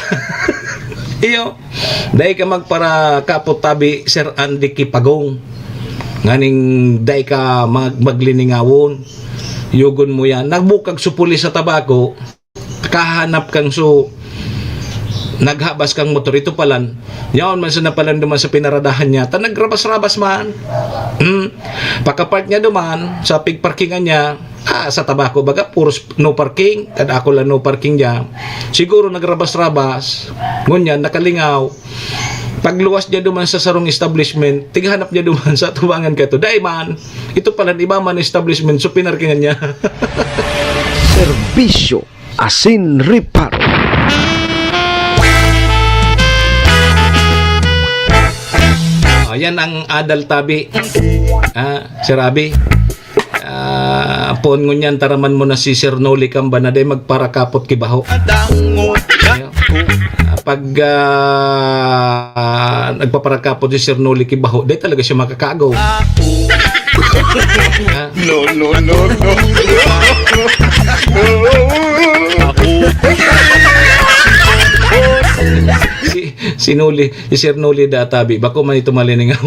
Iyo. Dai ka magparakapot tabi, Sir Andy, ki pagong. Nganing dai ka mag-, magliningawon. Yugon mo yan. Nagbukag su pulis sa tabako. Kahanap kang su-, naghabas kang motor. Ito palan. Yaon man sa napalan duman sa pinaradahan niya. Ta nagrabas-rabas man. Hmm. Pagkapark niya duman, sa pigparkingan niya, ah, sa tabako, baga, puros no parking. Kada ako lang no parking niya. Siguro nagrabas-rabas. Ngunyan, nakalingaw. Pagluwas niya duman sa sarong establishment, tighanap niya duman sa tubangan kaito. Dai man, ito pala, iba man establishment, so pinarkingan niya. Serbisyo asin reparo. Ayan ang adal tabi. Ah, Sir Abi. Ah, poon ngunyan, taraman mo na si Sir Noli Camba na dai magparakapot ki baho. Ayo. Ah, pag, ah, nagpaparakapot si Sir Noli ki baho, dai talaga siya makakaagaw. Ha? No, no, no, no. Si, si Noli, si Sir Noli da tabi, bako man ito maliningaw.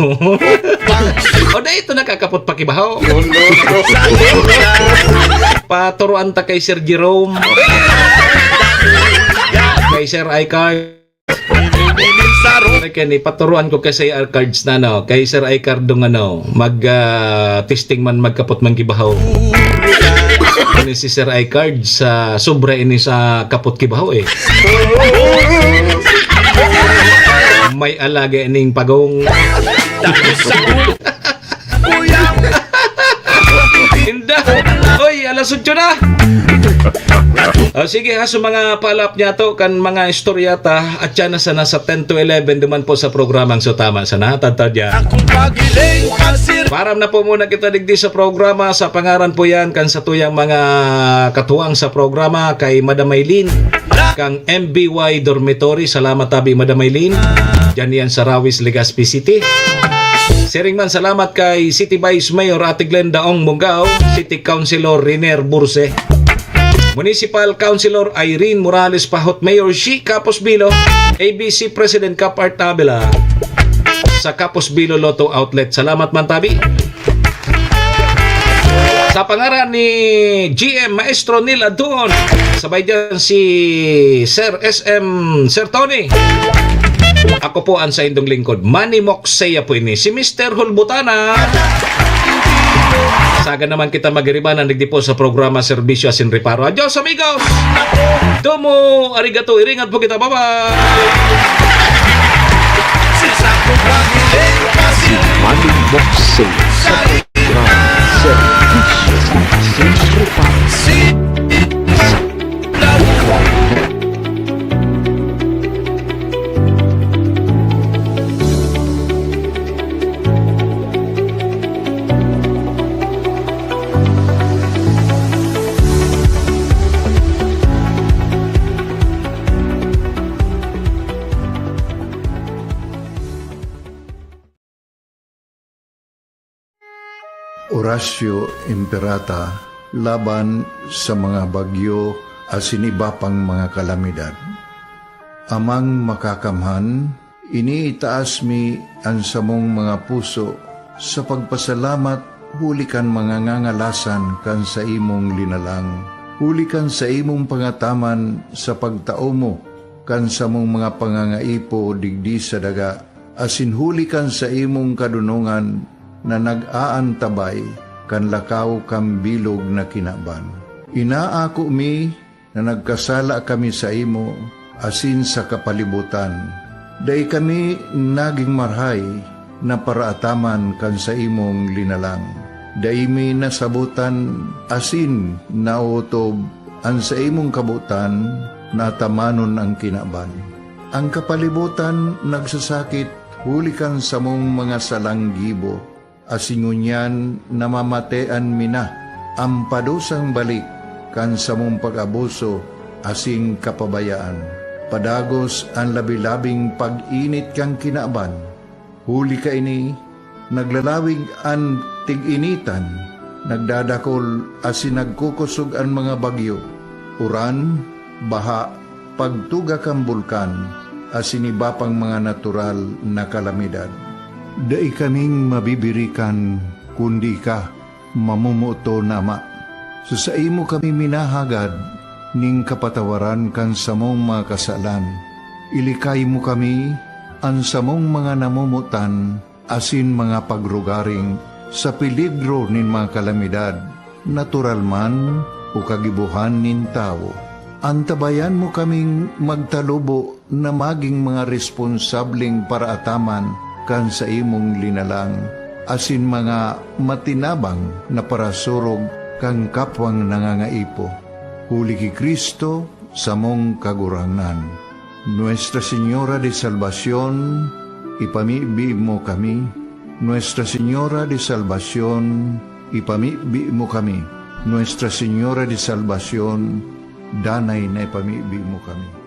O, dai ito nakakapot pa ki baho. No, no, no. Paturuan ta kay Sir Jerome. Kay Sir Icar. Kani, paturuan ko kay Sir Icards na, no? Kay Sir Icardo nga, no? Mag, ah, testing man, magkapot man ki baho. Ini si Sir Icards, sa sobra ini sa kapot ki baho, eh. May alaga ining pagong. Inda. Oy, alas otso na. O, sige ha, sa mga follow-up niyato, kan mga istorya ta, at siya na sana sa ten to eleven, duman po sa programang So Tama Sana, tadtad yan. Param na po muna kita digdi sa programa. Sa pangaran po yan, kan satuyang mga katuwang sa programa, kay Madam Maylin, kang M B Y Dormitory. Salamat tabi, Madam Maylin. Diyan yan sa Rawis, Legazpi City. Siring man, salamat kay City Vice Mayor Ate Glenda Ong Mungao, City Councilor Riner Burse, Municipal Councilor Irene Morales Pahot, Mayor Shi Capos Bilo, A B C President Cap Art Avila, sa Capos Bilo Lotto Outlet. Salamat man tabi. Sa pangaran ni G M Maestro Neil Adon, sabay dyan si Sir S M, Sir Tony. Ako po ang saindong lingkod, Manny Moxeya po ini, si Mister Hulbutana. Saga naman kita magiribanan digdi po sa programa Serbisyo Asin Reparo. Adios, amigos! Domo arigato, iringat po kita. Bye-bye! Si Manny Moxeya. Serbisyo sa sentro para sa Orasyo Imperata laban sa mga bagyo asin iba pang mga kalamidad. Amang Makakamhan, iniitaas mi an samong mga puso sa pagpasalamat huli kan mga ngangalasan kan saimong linalang, huli kan saimong pangataman sa pagtao mo kan samong mga pangangaipo digdi sa daga, asin huli kan saimong kadonongan na nag-aantabay kan lakaw kan bilog na kinaban. Inaako mi na nagkasala kami saimo asin sa kapalibotan. Dai kami nagin marahay na paraataman kan saimong linalang. Dai mi nasabotan asin naotob an saimong kabotan na atamanon an kinaban. Ang kapalibotan nagsasakit huli kan samong mga salang gibo, asin ngunyan namamatean mi na an padusang balik kan samong pag-abuso asin kapabayaan. Padagos an labi-labing pag-init kan kinaban, huli kaini, naglalawig an tig-initan, nagdadakol asin nagkukosog an mga bagyo, uran, baha, pagtuga kan bulkan, asin iba pang mga natural na kalamidad. Dai kaming mabibirikan kundi ika, mamomoot na Ama. Sa saimo kami minahagad ning kapatawaran kan samong mga kasalan. Ilikay mo kami, an samong mga namomotan, asin mga pagrugaring sa peligro nin mga kalamidad, natural man o kagibohan nin tawo. Antabayan mo kaming magtalubo na magin mga responsableng paraataman kan saimong linalang, asin mga matinabang na parasurog kan kapwang nangangaipo. Huli ki Cristo, samong Kagurangnan. Nuestra Señora de Salvacion, ipamibi mo kami. Nuestra Señora de Salvacion, ipamibi mo kami. Nuestra Señora de Salvacion, danay na ipamibi mo kami.